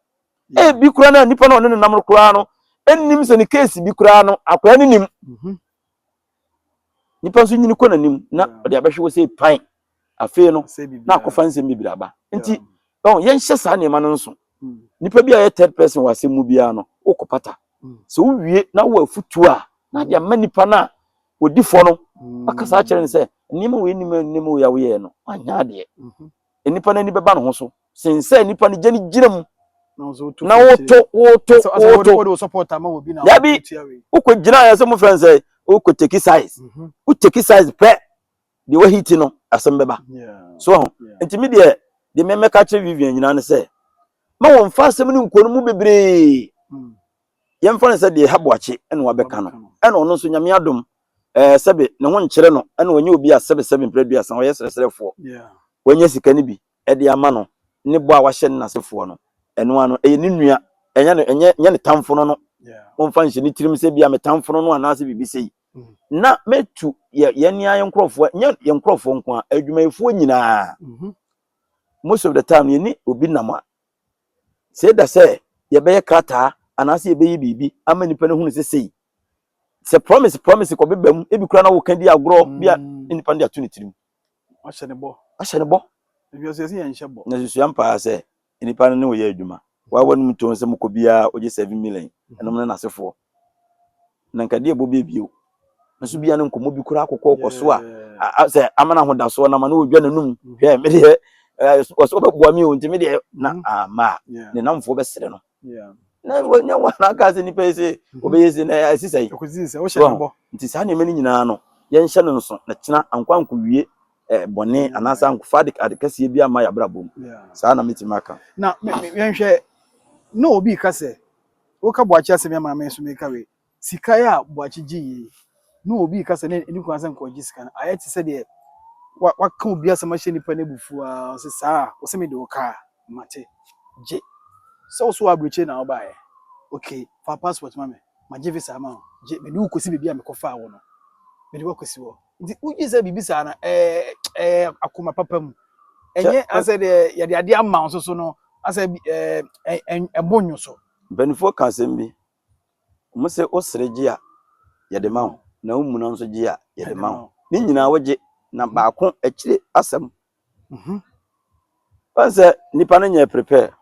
A: Ebi koraa na nipa na ɔne ne nam no koraa no ɛnnim sɛ ne case bi koraa no akwadaa no nim. Nipa nso nyini kɔ n'anim na ɔde abɛhwɛ wɔ sɛ pan. Afei no na akɔfa nsɛm bebree aba. Nti ɔn yɛnhyɛ saa nneɛma no nso. Nipa bi a yɛ third person wɔ asɛm mu biara no wokɔ pata. Sɛ wowie na wowɔ afutuo a na de ama nipa no a ɔdi fɔ no akasa akyerɛ no sɛ nneɛma wei nim nneɛma wei a woyɛɛ no anyɛ adeɛ. Nipa no ani bɛba ne ho so sen sɛ nipa no gya ne gyina mu na woto woto woto. Dabi wokɔ gyina yɛ sɛ mo fɛn sɛ wokɔ take size wo take size pɛ deɛ wahiti no asɛm bɛba so ho. Nti mi deɛ deɛ mɛmɛka kyerɛ Vivian nyinaa ne sɛ ma wɔn fa asɛm no nkɔ no mu bebree. Yɛmfa no sɛ deɛ ha Boakye ɛna wabɛka no ɛna ɔno nso Nyame adom sɛbe ne ho nkyerɛ no ɛna ɔnyɛ obi a sɛbe sɛbe mpere duasa ɔyɛ srɛsrɛfoɔ wanya sika no bi ɛde ama no ne bɔ a wahyɛ ne n'asefoɔ no ɛno ano ɛyɛ ne nua ɛnyɛ ne ɛnyɛ nyɛ ne tamfo no wɔmfa nhyɛ ne tirim sɛ bi a me tamfo no anaasɛ biribi sei. Na mɛtu yɛ yɛn nea yɛn nkurɔfoɔ nyɛ yɛn nkurɔfoɔ nko a adwumayɛfoɔ nyinaa. Most of the time yɛni obi nam a sɛ da sɛ yɛbɛyɛ krataa anaasɛ yɛbɛyɛ biribi ama nipa no hunu sɛ sei sɛ promise promise kɔ beba mu ebi kura na woka di agorɔ bi a nipa no de ato ne tirim.
B: Wahyɛ ne bɔ.
A: Ahyɛ ne bɔ.
B: Ebi ɔsɛ yɛsɛ yɛn nhyɛ bɔ.
A: Na susua mpaa sɛ nipa no ne wɔyɛ adwuma wawa no mu tɔn sɛ mokɔ biara ogye 7 million ɛnom ne n'asefoɔ na nkadeɛ ɛbɔ bi ebio nso bia ne nkɔmmɔ bi koraa akokɔ kɔ so a sɛ ama no ahodasoɔ na ma no wɔdwa n'anum hwɛ me deɛ wɔsɛ wɔbɛboa mi o nti me deɛ na ama a ne namfoɔ bɛsere no na wɔnyɛ wɔn aka sɛ nipa yi sɛ wɔbɛyɛ sɛ na ɛsi sɛ yi nti saa nneɛma no nyinaa no yɛnhyɛ no nso na kyena ankɔ ankɔwie bɔne anaasɛ ankɔfa ade ade kɛseɛ bi ama yɛabrabɔ mu. Saa na metumi aka.
B: Na yɛnhwɛ na obi ka sɛ woka Boakye asɛm ama me nso meka wei sika yi a Boakye gye yie na obi ka sɛ ne ne kwan sɛ nkɔgye sika no ayɛ te sɛ deɛ waka obi asɛm ahyɛ nipa no abufuo a ɔsɛ saa ɔsɛ mede wo kaa mate gye sɛ wo so wɔ aburokyire na wobaeɛ, okay, fa passport ma me, magye visa ama wo, gye mede wo kɔsi baabi a mekɔfaa wo no, mede wo akɔsi hɔ. Nti wogye sɛ biribi saa no ɛɛ ɛɛ akoma papa mu ɛnyɛ asɛ deɛ yɛde adeɛ ama wo nso so no asɛ ɛɛ ɛbɔ nwo so.
A: Mpanimfoɔ ka asɛm bi wɔn sɛ wosere gye a yɛde ma wo na womuna nso gye a yɛde ma wo ne nyinaa wogye na baako akyire asɛm wɔn sɛ nipa no nyɛ prepare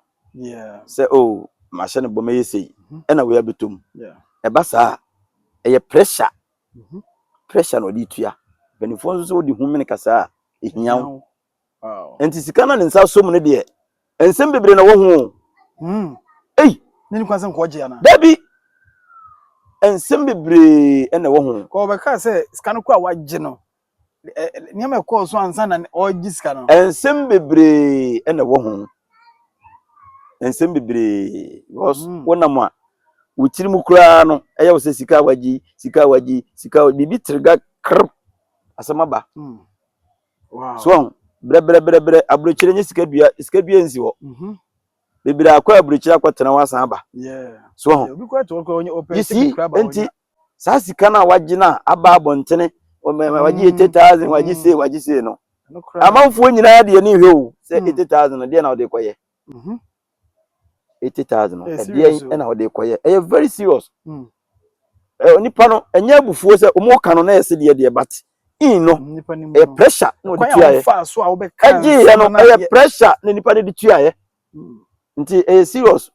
A: sɛ o mahyɛ no bɔ mɛyɛ sei ɛna wei abɛtɔ mu ɛba saa ɛyɛ pressure pressure na ɔde tua. Mpanimfoɔ nso sɛ wode hu mene kasa a ehia wo nti sika na ne nsa so mu no deɛ nsɛm bebree na wɔho o. Ei.
B: Ne kwan sɛ nkɔgye ana?
A: Dabi, nsɛm bebree ɛna ɛwɔ ho.
B: Kɔ ɔbɛka sɛ sika no kɔ a wagye no nneɛma ɛkɔɔ so ansa na ɔgye sika no.
A: Nsɛm bebree ɛna ɛwɔ ho, nsɛm bebree because wonam a wo tiri mu koraa no ɛyɛ wo sɛ sika a wagye sika a wagye sika a biribi tirga krr asɛm aba. So ɔho brɛbrɛbrɛbrɛ aburokyire nye sika dua sika dua nsi hɔ bebree akɔ aburokyire akɔtena hɔ asan aba. So ɔho you see nti saa sika no a wagye no a aba abɔntene wagye 80,000 wagye sei wagye sei no amanfoɔ nyinaa deɛ ne hwɛ o sɛ 80,000 no deɛ na wɔde kɔyɛ 80,000 no ɛdeɛ ɛna wɔde kɔyɛ. Ɛyɛ very serious. Nipa no ɛnyɛ abufuo sɛ wɔn ka no na yɛ sɛ deɛ deɛ but in no ɛyɛ pressure na wɔde tuayɛ ɛgye yɛ no ɛyɛ pressure na nipa no de tuayɛ nti ɛyɛ serious.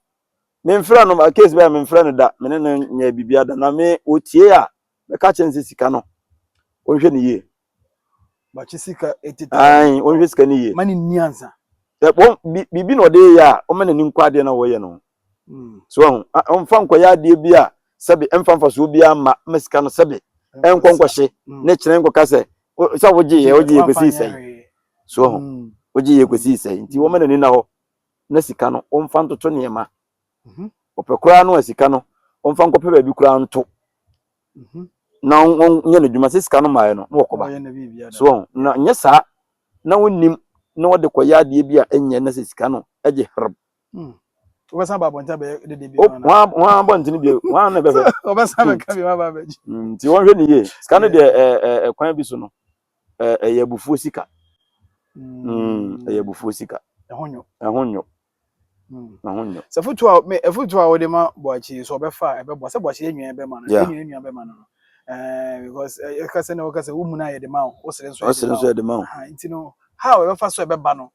A: Memfrɛ no case bɛyɛ memfrɛ no da me ne no nyɛ biribi ada na me otie a mɛka kyerɛ no sɛ sika no ɔnhwɛ ne yie.
B: Bakye sika 80,000.
A: Ayi ɔnhwɛ sika no yie.
B: Ma ne nni ansa.
A: Wɔn biribi na ɔde yɛ a ɔma n'ani nkɔ adeɛ na wɔyɛ no so ɔho ɔmfa nkɔyɛ adeɛ bi a sɛbi ɛmfa mfasoɔ bi ama ma sika no sɛbi ɛnkɔ nkɔhye ne kyerɛ nkɔka sɛ sɛ wogye yɛ wogye yɛ kɔsii sɛn so ɔho wogye yɛ kɔsii sɛn nti wɔma n'ani na hɔ na sika no ɔmfa ntoto nneɛma ɔpɛ koraa no a sika no ɔmfa nkɔpɛ baabi koraa nto na ɔnyɛ n'adwuma sɛ sika no maaeɛ no na wɔkɔba so ɔho na nyɛ saa na wonim na wɔde kɔyɛ adeɛ bi a ɛnyɛ na sɛ sika no ɛgye herb.
B: Wobɛsan ba abɔnten abɛyɛ dede bi.
A: Wɔn abɔnten bi wɔn na bɛhwɛ.
B: Wɔbɛsan bɛka bi wɔn aba abɛgye.
A: Nti wɔnhwɛ ne yie sika no deɛ ɛɛ ɛɛ kwan bi so no ɛɛ ɛyɛ abufuo sika. Ɛyɛ abufuo sika.
B: Ɛho nyo.
A: Ɛho nyo. Ɛho nyo.
B: Sɛ foto a me afotu a wode ma Boakye sɛ ɔbɛfa a ɛbɛboa sɛ Boakye yɛ nua bɛma no yɛ nua bɛma no no because ɛka sɛ na wɔka sɛ wo muna yɛde ma wo wo sere nso
A: yɛde ma wo yɛde ma wo
B: nti no how ɛbɛfa so ɛbɛba no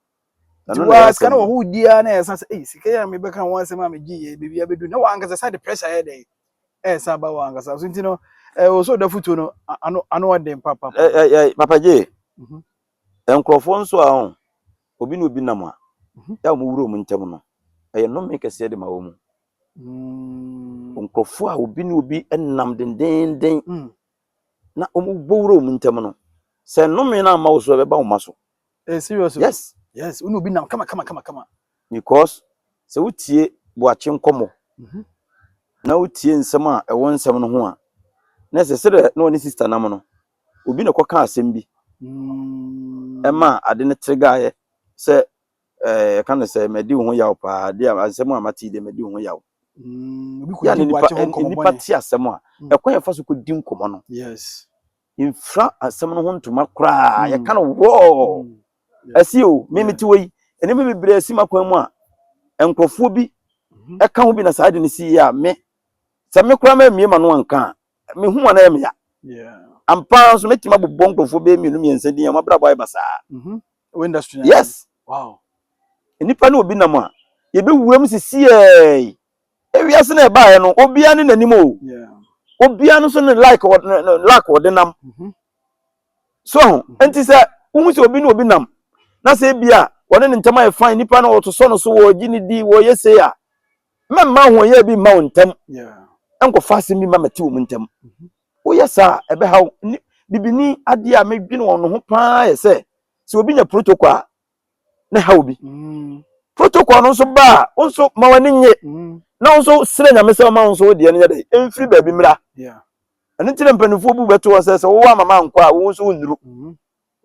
B: nti wa sika no wɔ hɔ di ara na ɛsan sɛ ei sika yi a mebɛka ho asɛm a megye yɛ baabi abɛdu na wankasa sa de pressure yɛ dɛn ɛsan ba wankasa so nti no ɛwɔ sɛ ɔda fotuo no ano ano ɔden papa.
A: Papa gye nkurɔfoɔ nso a ɔn obi ne obi nam a yɛ a wɔn wura wɔn ntam no ɛyɛ nnome kɛseɛ de ma wɔn mu. Nkurɔfoɔ a obi ne obi nam dendenden na wɔn bɔ wura wɔn ntam no sɛ nnome no amma wo so ɛbɛba wo ma so.
B: Eh, serious.
A: Yes.
B: Yes, wo ne obi nam kama kama kama kama.
A: Because sɛ wotie Boakye nkɔmmɔ na wotie nsɛm a ɛwɔ nsɛm no ho a na ɛsɛ sɛ na ɔne sister nam no obi na ɛkɔka asɛm bi ɛma ade no tregaeɛ sɛ ɛka no sɛ madi wo ho yaw paa de a asɛm a mate deɛ madi wo ho yaw.
B: Yɛ
A: na nipa nipa te asɛm a ɛkwan yɛfa so kɔdi nkɔmmɔ no.
B: Yes.
A: Mfira asɛm no ho ntoma koraa yɛka no wɔɔ ɛsi o me mete wɔ yi nneɛma bebree asi m'akwan mu a nkurɔfoɔ bi ɛka ho bi na saa de no si yie a me sɛ me koraa mammie m'ano anka a mehu a na ɛyɛ me ya. Ampa ara nso mɛtumi abobɔ nkurɔfoɔ bɛyɛ mmienu mmiɛnsa din a wɔn abrabɔ ayɛ basaa. Yes. Nnipa ne obi nam a yɛbɛwura mu sisiɛɛ. Ewiase na ɛbaeɛ no obiara ne n'anim o. Obiara no nso ne like like ɔde nam. So ho nti sɛ wohu sɛ obi ne obi nam na sɛ ebi a wɔne ne ntam ayɛ fine nipa no wɔtosɔ no so wɔgye ne di wɔyɛ sei a mɛmma ahoɔyɛ bi mma wo ntam nkɔfa asɛm bi ma mɛte wɔn ntam. Woyɛ saa a ɛbɛha wo. Bibini adeɛ a medwene wɔn ho paa yɛ sɛ sɛ obi nya protocol a na ɛha obi. Protocol no nso ba a wo nso ma w'ani nye na wo nso srɛ Nyame sɛ ɔma wo nso wo deɛ no nyɛ dɛ ɛmfiri baabi mmra. Ɛno nti na mpanimfoɔ bu bɛto hɔ sɛ sɛ wowɔ ama mankɔ a wo nso wonnuru.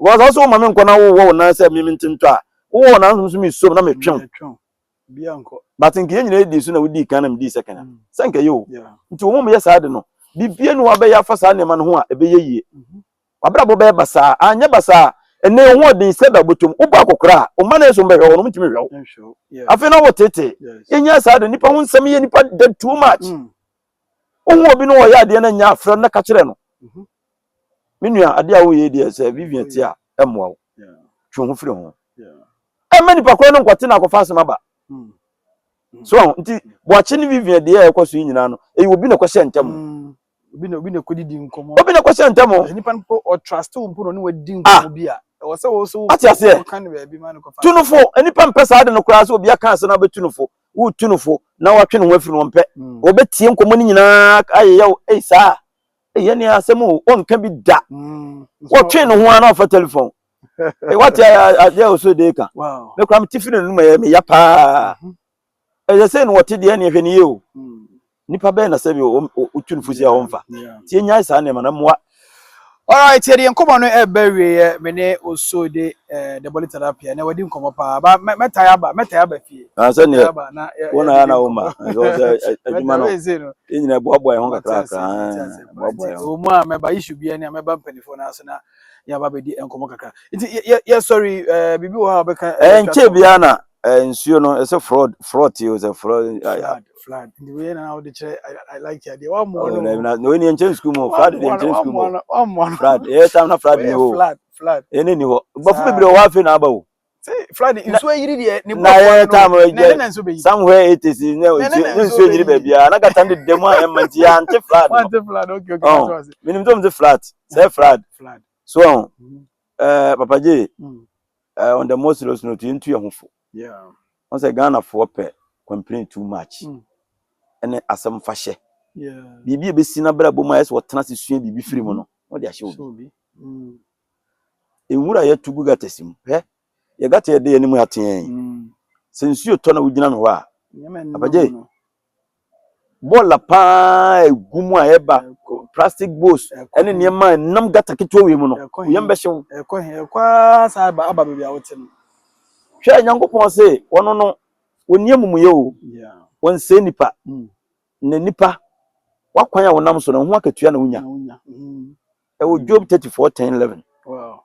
A: Because wo nso woma me nkɔ na wowɔ wo nan sɛ me mente ntɔ a wowɔ wo nan nso mesom na metwe wo. But nka yɛn nyinaa dii so na wodii kan na medii second a sɛ nka ɛyɛ o. Nti wɔn mu yɛ saa de no biribiara ni wabɛyɛ afa saa nneɛma no ho a ɛbɛyɛ yie. W'abrabɔ bɛyɛ basaa. Anyɛ basaa a ɛnɛ wo ho ɔden sɛ da wobɛtɔ mu. Wobɔ akɔkora a wo mma no ɛsɛ wɔbɛhwɛ wo no wɔntumi nhwɛ wo. Afei na wɔtetee. Yɛnyɛ saa de nnipa ho nsɛm yɛ nnipa dɛ too much. Wohu obi no ɔyɛ adeɛ no nyɛ afrɛ no na ka kyerɛ no. Me nua adeɛ a woyɛ deɛ sɛ Vivian te a ɛmmoa wo. Twe wo ho firi ho. Ɛmma nipa korɔ no nkɔte na akɔfa asɛm aba. So aho nti Boakye ne Vivian deɛ ɛkɔ so yi nyinaa no ɛyɛ obi na ɛkɔhyɛ ntam.
B: Obi na obi na ɛkɔdidi nkɔmmɔ.
A: Obi na ɛkɔhyɛ ntam.
B: Nipa no po ɔtrust wo mpo na ɔne wadi nkɔmmɔ bi a ɛwɔ sɛ wo so
A: ate aseɛ
B: ka no baabi ma no kɔfa.
A: Tu no fo. Nipa mpɛ saa de no koraa sɛ obi aka asɛm na abɛtu no fo. Wotu no fo na watwe ne ho afiri no ɔmpɛ. Wɔbɛtie nkɔmmɔ no nyinaa ayeyɛ wo ei saa ei ɛne asɛm o ɔnka bi da. Wɔtwe ne ho ara na ɔfa telephone. Wate adeɛ a ɔsɔ de ka. Me koraa mete firi no mu ɛyɛ me ya paa. Ɛyɛ sɛ no wɔte deɛ ɛne ɛhwɛ ne yie o. Nipa bɛyɛ na sɛbi wotu no fo si a ɔmfa. Nti yɛnyae saa nneɛma no mmoa.
B: Alright, yɛde yɛn nkɔmmɔ no ɛreba awieɛ. Me ne Osode eh, the Body Tilapia na wadi nkɔmmɔ paa. Ba mɛtae aba, mɛtae aba fie.
A: Ah, sɛ neɛ wo na na wo ma. Sɛ adwuma no yɛn nyinaa boaboa yɛn ho kakrakra. Boaboa yɛn ho.
B: Ɛwɔ mu a mɛba issue bi ne a mɛba mpanimfoɔ no ase na yɛaba bɛdi nkɔmmɔ kakra. Nti yɛ sorry, eh, biribi wɔ hɔ a wobɛka.
A: Ɛnkyɛ biara na nsuo no ɛsɛ fraud fraud ti o sɛ fraud.
B: Flood flood nti wei na wode kyerɛ I like adeɛ wammoa no
A: na na wei ni nkyɛn sukuu mu flood de nkyɛn sukuu mu
B: wammoa no
A: flood ɛyɛ tam na flood ni hɔ
B: flood flood
A: ɛne ni hɔ bɔfo bebree wɔ hɔ afei na aba o
B: flood nsuo ayiri deɛ ne
A: na yɛ tam yɛ somewhere it is ne nsuo nyiri baabi a na kata ne dɛm a ɛma nti yɛ ante flood no
B: ante flood okay okay oh
A: menim sɛ ɔmo flood sɛ flood so ɛho ɛɛ papa gye ɛɛ on the more serious note yɛntu yɛn ho fo. Wɔn sɛ Ghanafoɔ pɛ complain too much ɛne asɛm fa hyɛ. Biribi a ebesi n'abrabɔ mu a ɛsɛ wɔtena ase sua biribi firi mu no, wɔde ahyɛ obi. Nwura yɛto gu gutters mu. Hwɛ, yɛ gutter yɛde yɛn anim ha teɛ yi. Sɛ nsuo tɔ na wogyina me hɔ a, abagye bɔɔla paa egu mu a ɛba plastic bowls ɛne nneɛma a ɛnam gata ketewa wei mu no yɛn bɛhyɛ wo.
B: Ɛkɔ he ɛkɔ ara saa aba aba baabi a wote no.
A: Hwɛ Nyankopɔn se wɔno no wɔnni amumuyɛ o, wɔnsɛe nipa, na nipa wakwan a wɔnam so no ho akatua na wonya. Ɛwɔ Job 34 10 11.
B: Wow.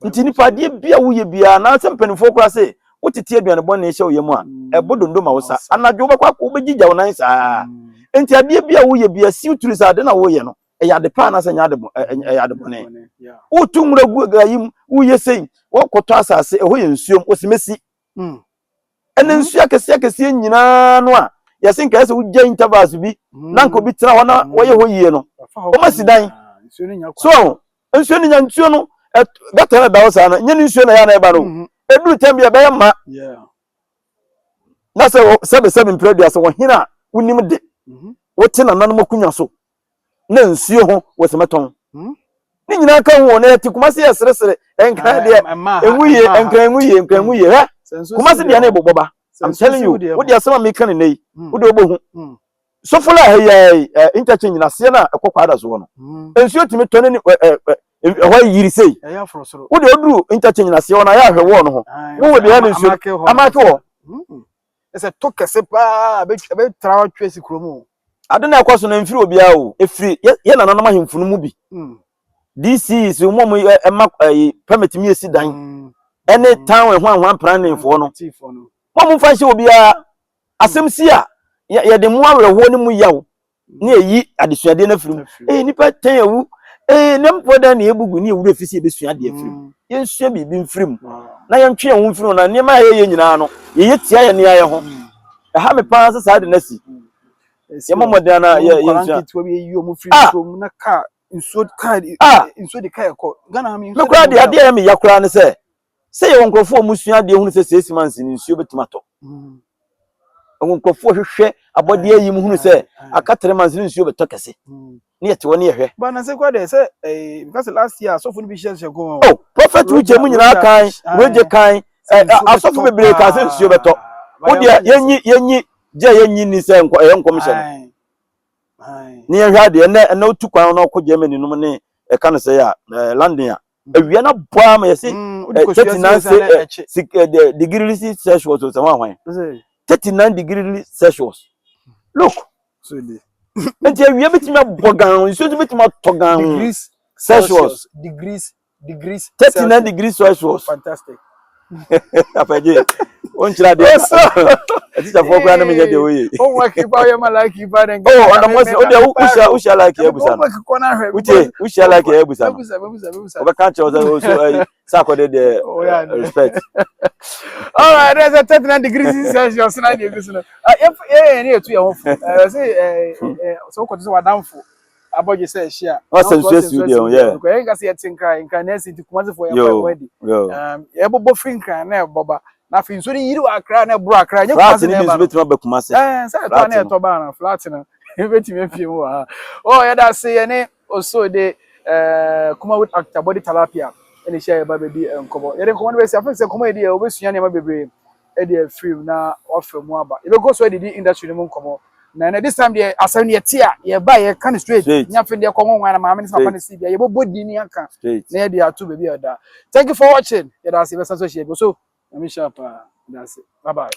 A: Nti nipa adeɛ bi a woyɛ biara anaasɛ mpanimfoɔ koraa se wotete aduane bɔne hyɛ wo yam a ɛbɔ dondo ma wo sa. Anadwo wobɛkɔ akɔ wobɛgyigya wo nan saa. Nti adeɛ bi a woyɛ biara siw tiri sɛ ade na woyɛ no ɛyɛ ade pa anaasɛ ɛnyɛ ade ɛyɛ ade bɔne. Wotu nwura gu ayi mu woyɛ sei wɔkɔtɔ asase ɛhɔ yɛ nsuom wosi mɛsi. Ɛne nsuo akɛseɛ akɛseɛ nyinaa no a yɛse nka ɛsɛ wogya intervals bi na nka obi tena hɔ na wɔyɛ hɔ yie no wɔma si dan so nsuo no nya nsuo no gata no da hɔ saa no nyɛ ne nsuo na ɛyɛ na ɛba no ɛduru tɛm bi ɛbɛyɛ ma na sɛ sɛbe sɛbe mpere aduasa wɔhene a wonim de wote nananom akonnwa so na nsuo ho wɔ sɛ mɛtɔn ne nyinaa ka ho wɔ na yɛte Kumase yɛ seresere nkran deɛ enwu yie nkran enwu yie nkran enwu yie hɛ Kumase deɛ ne bobɔ ba. I'm telling you, wo deɛ asɛm a meka ne nne yi wo deɛ wobɛhu sofola ha yi ɛ interchange na aseɛ no a ɛkɔ kwada soɔ no nsuo tumi tɔ ne ne ɛ ɛ ɛhɔ yiri sei. Wo deɛ oduru interchange na aseɛ hɔ no ayɛ ahwɛ wɔɔ no ho wo wɔ deɛ ne nsuo amake hɔ.
B: Ɛsɛ to kɛse paa ɛbɛtra atwa asi kurom o.
A: Ade na ɛkɔ so no mfiri obiara o, ɛfiri yɛ nananom ahemfo no mu bi. DCs mu mu ɛma ɛyi permit mi esi dan ɛne town ɛho ahoa planning foɔ no. Mo mo mfa nhyɛ obiara asɛm si a yɛde mu awerɛhoɔ ne mu yaw ne ɛyi adesuadeɛ no afiri mu. Nipa tɛn awu ne mpo dan ne ebugu ne ewura fi si ebesua adeɛ afiri mu. Yɛnsua biribi mfiri mu na yɛntwe yɛn ho mfiri mu na nneɛma a yɛyɛ nyinaa no yɛyɛ tia yɛn nea yɛ ho. Ɛha me paa sɛ saa de no asi. Yɛmmɔ mmɔden ana yɛ yɛnsua.
B: Ah! Ah!
A: Me koraa deɛ adeɛ a ɛyɛ me ya koraa ne sɛ sɛ yɛwɔ nkurɔfoɔ a wɔsua adeɛ hunu sɛ 6 months no nsuo bɛtumi atɔ. Ɛwɔ nkurɔfoɔ hwehwɛ abɔdeɛ yi mu hunu sɛ aka 3 months no nsuo bɛtɔ kɛse. Ne yɛte hɔ ne yɛhwɛ.
B: But na sɛ kora deɛ sɛ because last year asɔfo no bi hyɛ hyɛ kɔn.
A: Oh, Prophet Uche mu nyinaa kan, Roger kan, asɔfo bebree kan sɛ nsuo bɛtɔ. Wo deɛ yɛnyi yɛnyi gye yɛnyi ni sɛ nkɔ ɛyɛ nkɔmhyɛ no. Ne yɛhwɛ adeɛ ɛnɛ ɛnɛ otu kwan na ɔkɔ Germany nom ne ɛka no sɛ yɛ a London a awia no abɔ ama yɛse 39 se degree Celsius sɛ ho ahwan 39 degree Celsius, look, nti awia bɛtumi abɔ gan, nsuo nso bɛtumi atɔ gan. Celsius.
B: Degrees, degrees.
A: 39 degrees Celsius.
B: Fantastic.
A: Apagye wonkyerɛ adeɛ atikyafoɔ koraa ne menyɛ deɛ woyɛ.
B: Homework ba yɛ ma like ba den.
A: Oh, ɔnam wɔsi o deɛ wohyia wohyia like yɛ busa no wotie wohyia like yɛ busa no ɔbɛka kyerɛ sɛ o so ɛyi sɛ akɔde deɛ respect.
B: All right, there's a 39 degrees Celsius na deɛ egu so no. Yɛ yɛ ne yɛtu yɛn ho fo. Ɛɛ sɛ ɛɛ sɛ wokɔto sɛ wadamfo abɔdwe sɛ ɛhyia.
A: Ɔsɛ nsuo esi deɛ o yɛ.
B: Yɛn nkasa yɛ te Nkran, Nkran na ɛsi nti Kumasi fo yɛn fɔ ɛwɔ adi. Yɛbobɔ firi Nkran na ɛbɔ ba na afei nsuo no yiri wɔ Akra na ɛboro Akra nyɛ
A: Kumasi na ɛba no. Flat no bi nso betumi aba Kumasi.
B: Ɛɛ sɛ ɛtɔ na ɛtɔ ba na flat no ebetumi apue mu wɔ ha. Ɔ yɛda ase yɛ ne Osode Kumawood actor Body Tilapia ɛna ehyia yɛ ba bɛdi nkɔmɔ. Yɛde nkɔmɔ no bɛsi afei sɛ nkɔmɔ yɛ di yɛ obesua nneɛma bebree ɛde afiri mu na wafa mu aba. Yɛbɛkɔ so adidi industry no mu nkɔmɔ na ɛnɛ this time deɛ asɛm no yɛte a yɛba yɛka no straight nya afei deɛ kɔ nwanwa na maame ne sɛ papa ne si bia yɛbɛbɔ din ne aka na yɛde ato baabi a ɛda. Thank you for watching. Yɛda ase, yɛbɛsan so ahyia bi so. Nyame hyira paa. Yɛda ase, bye bye.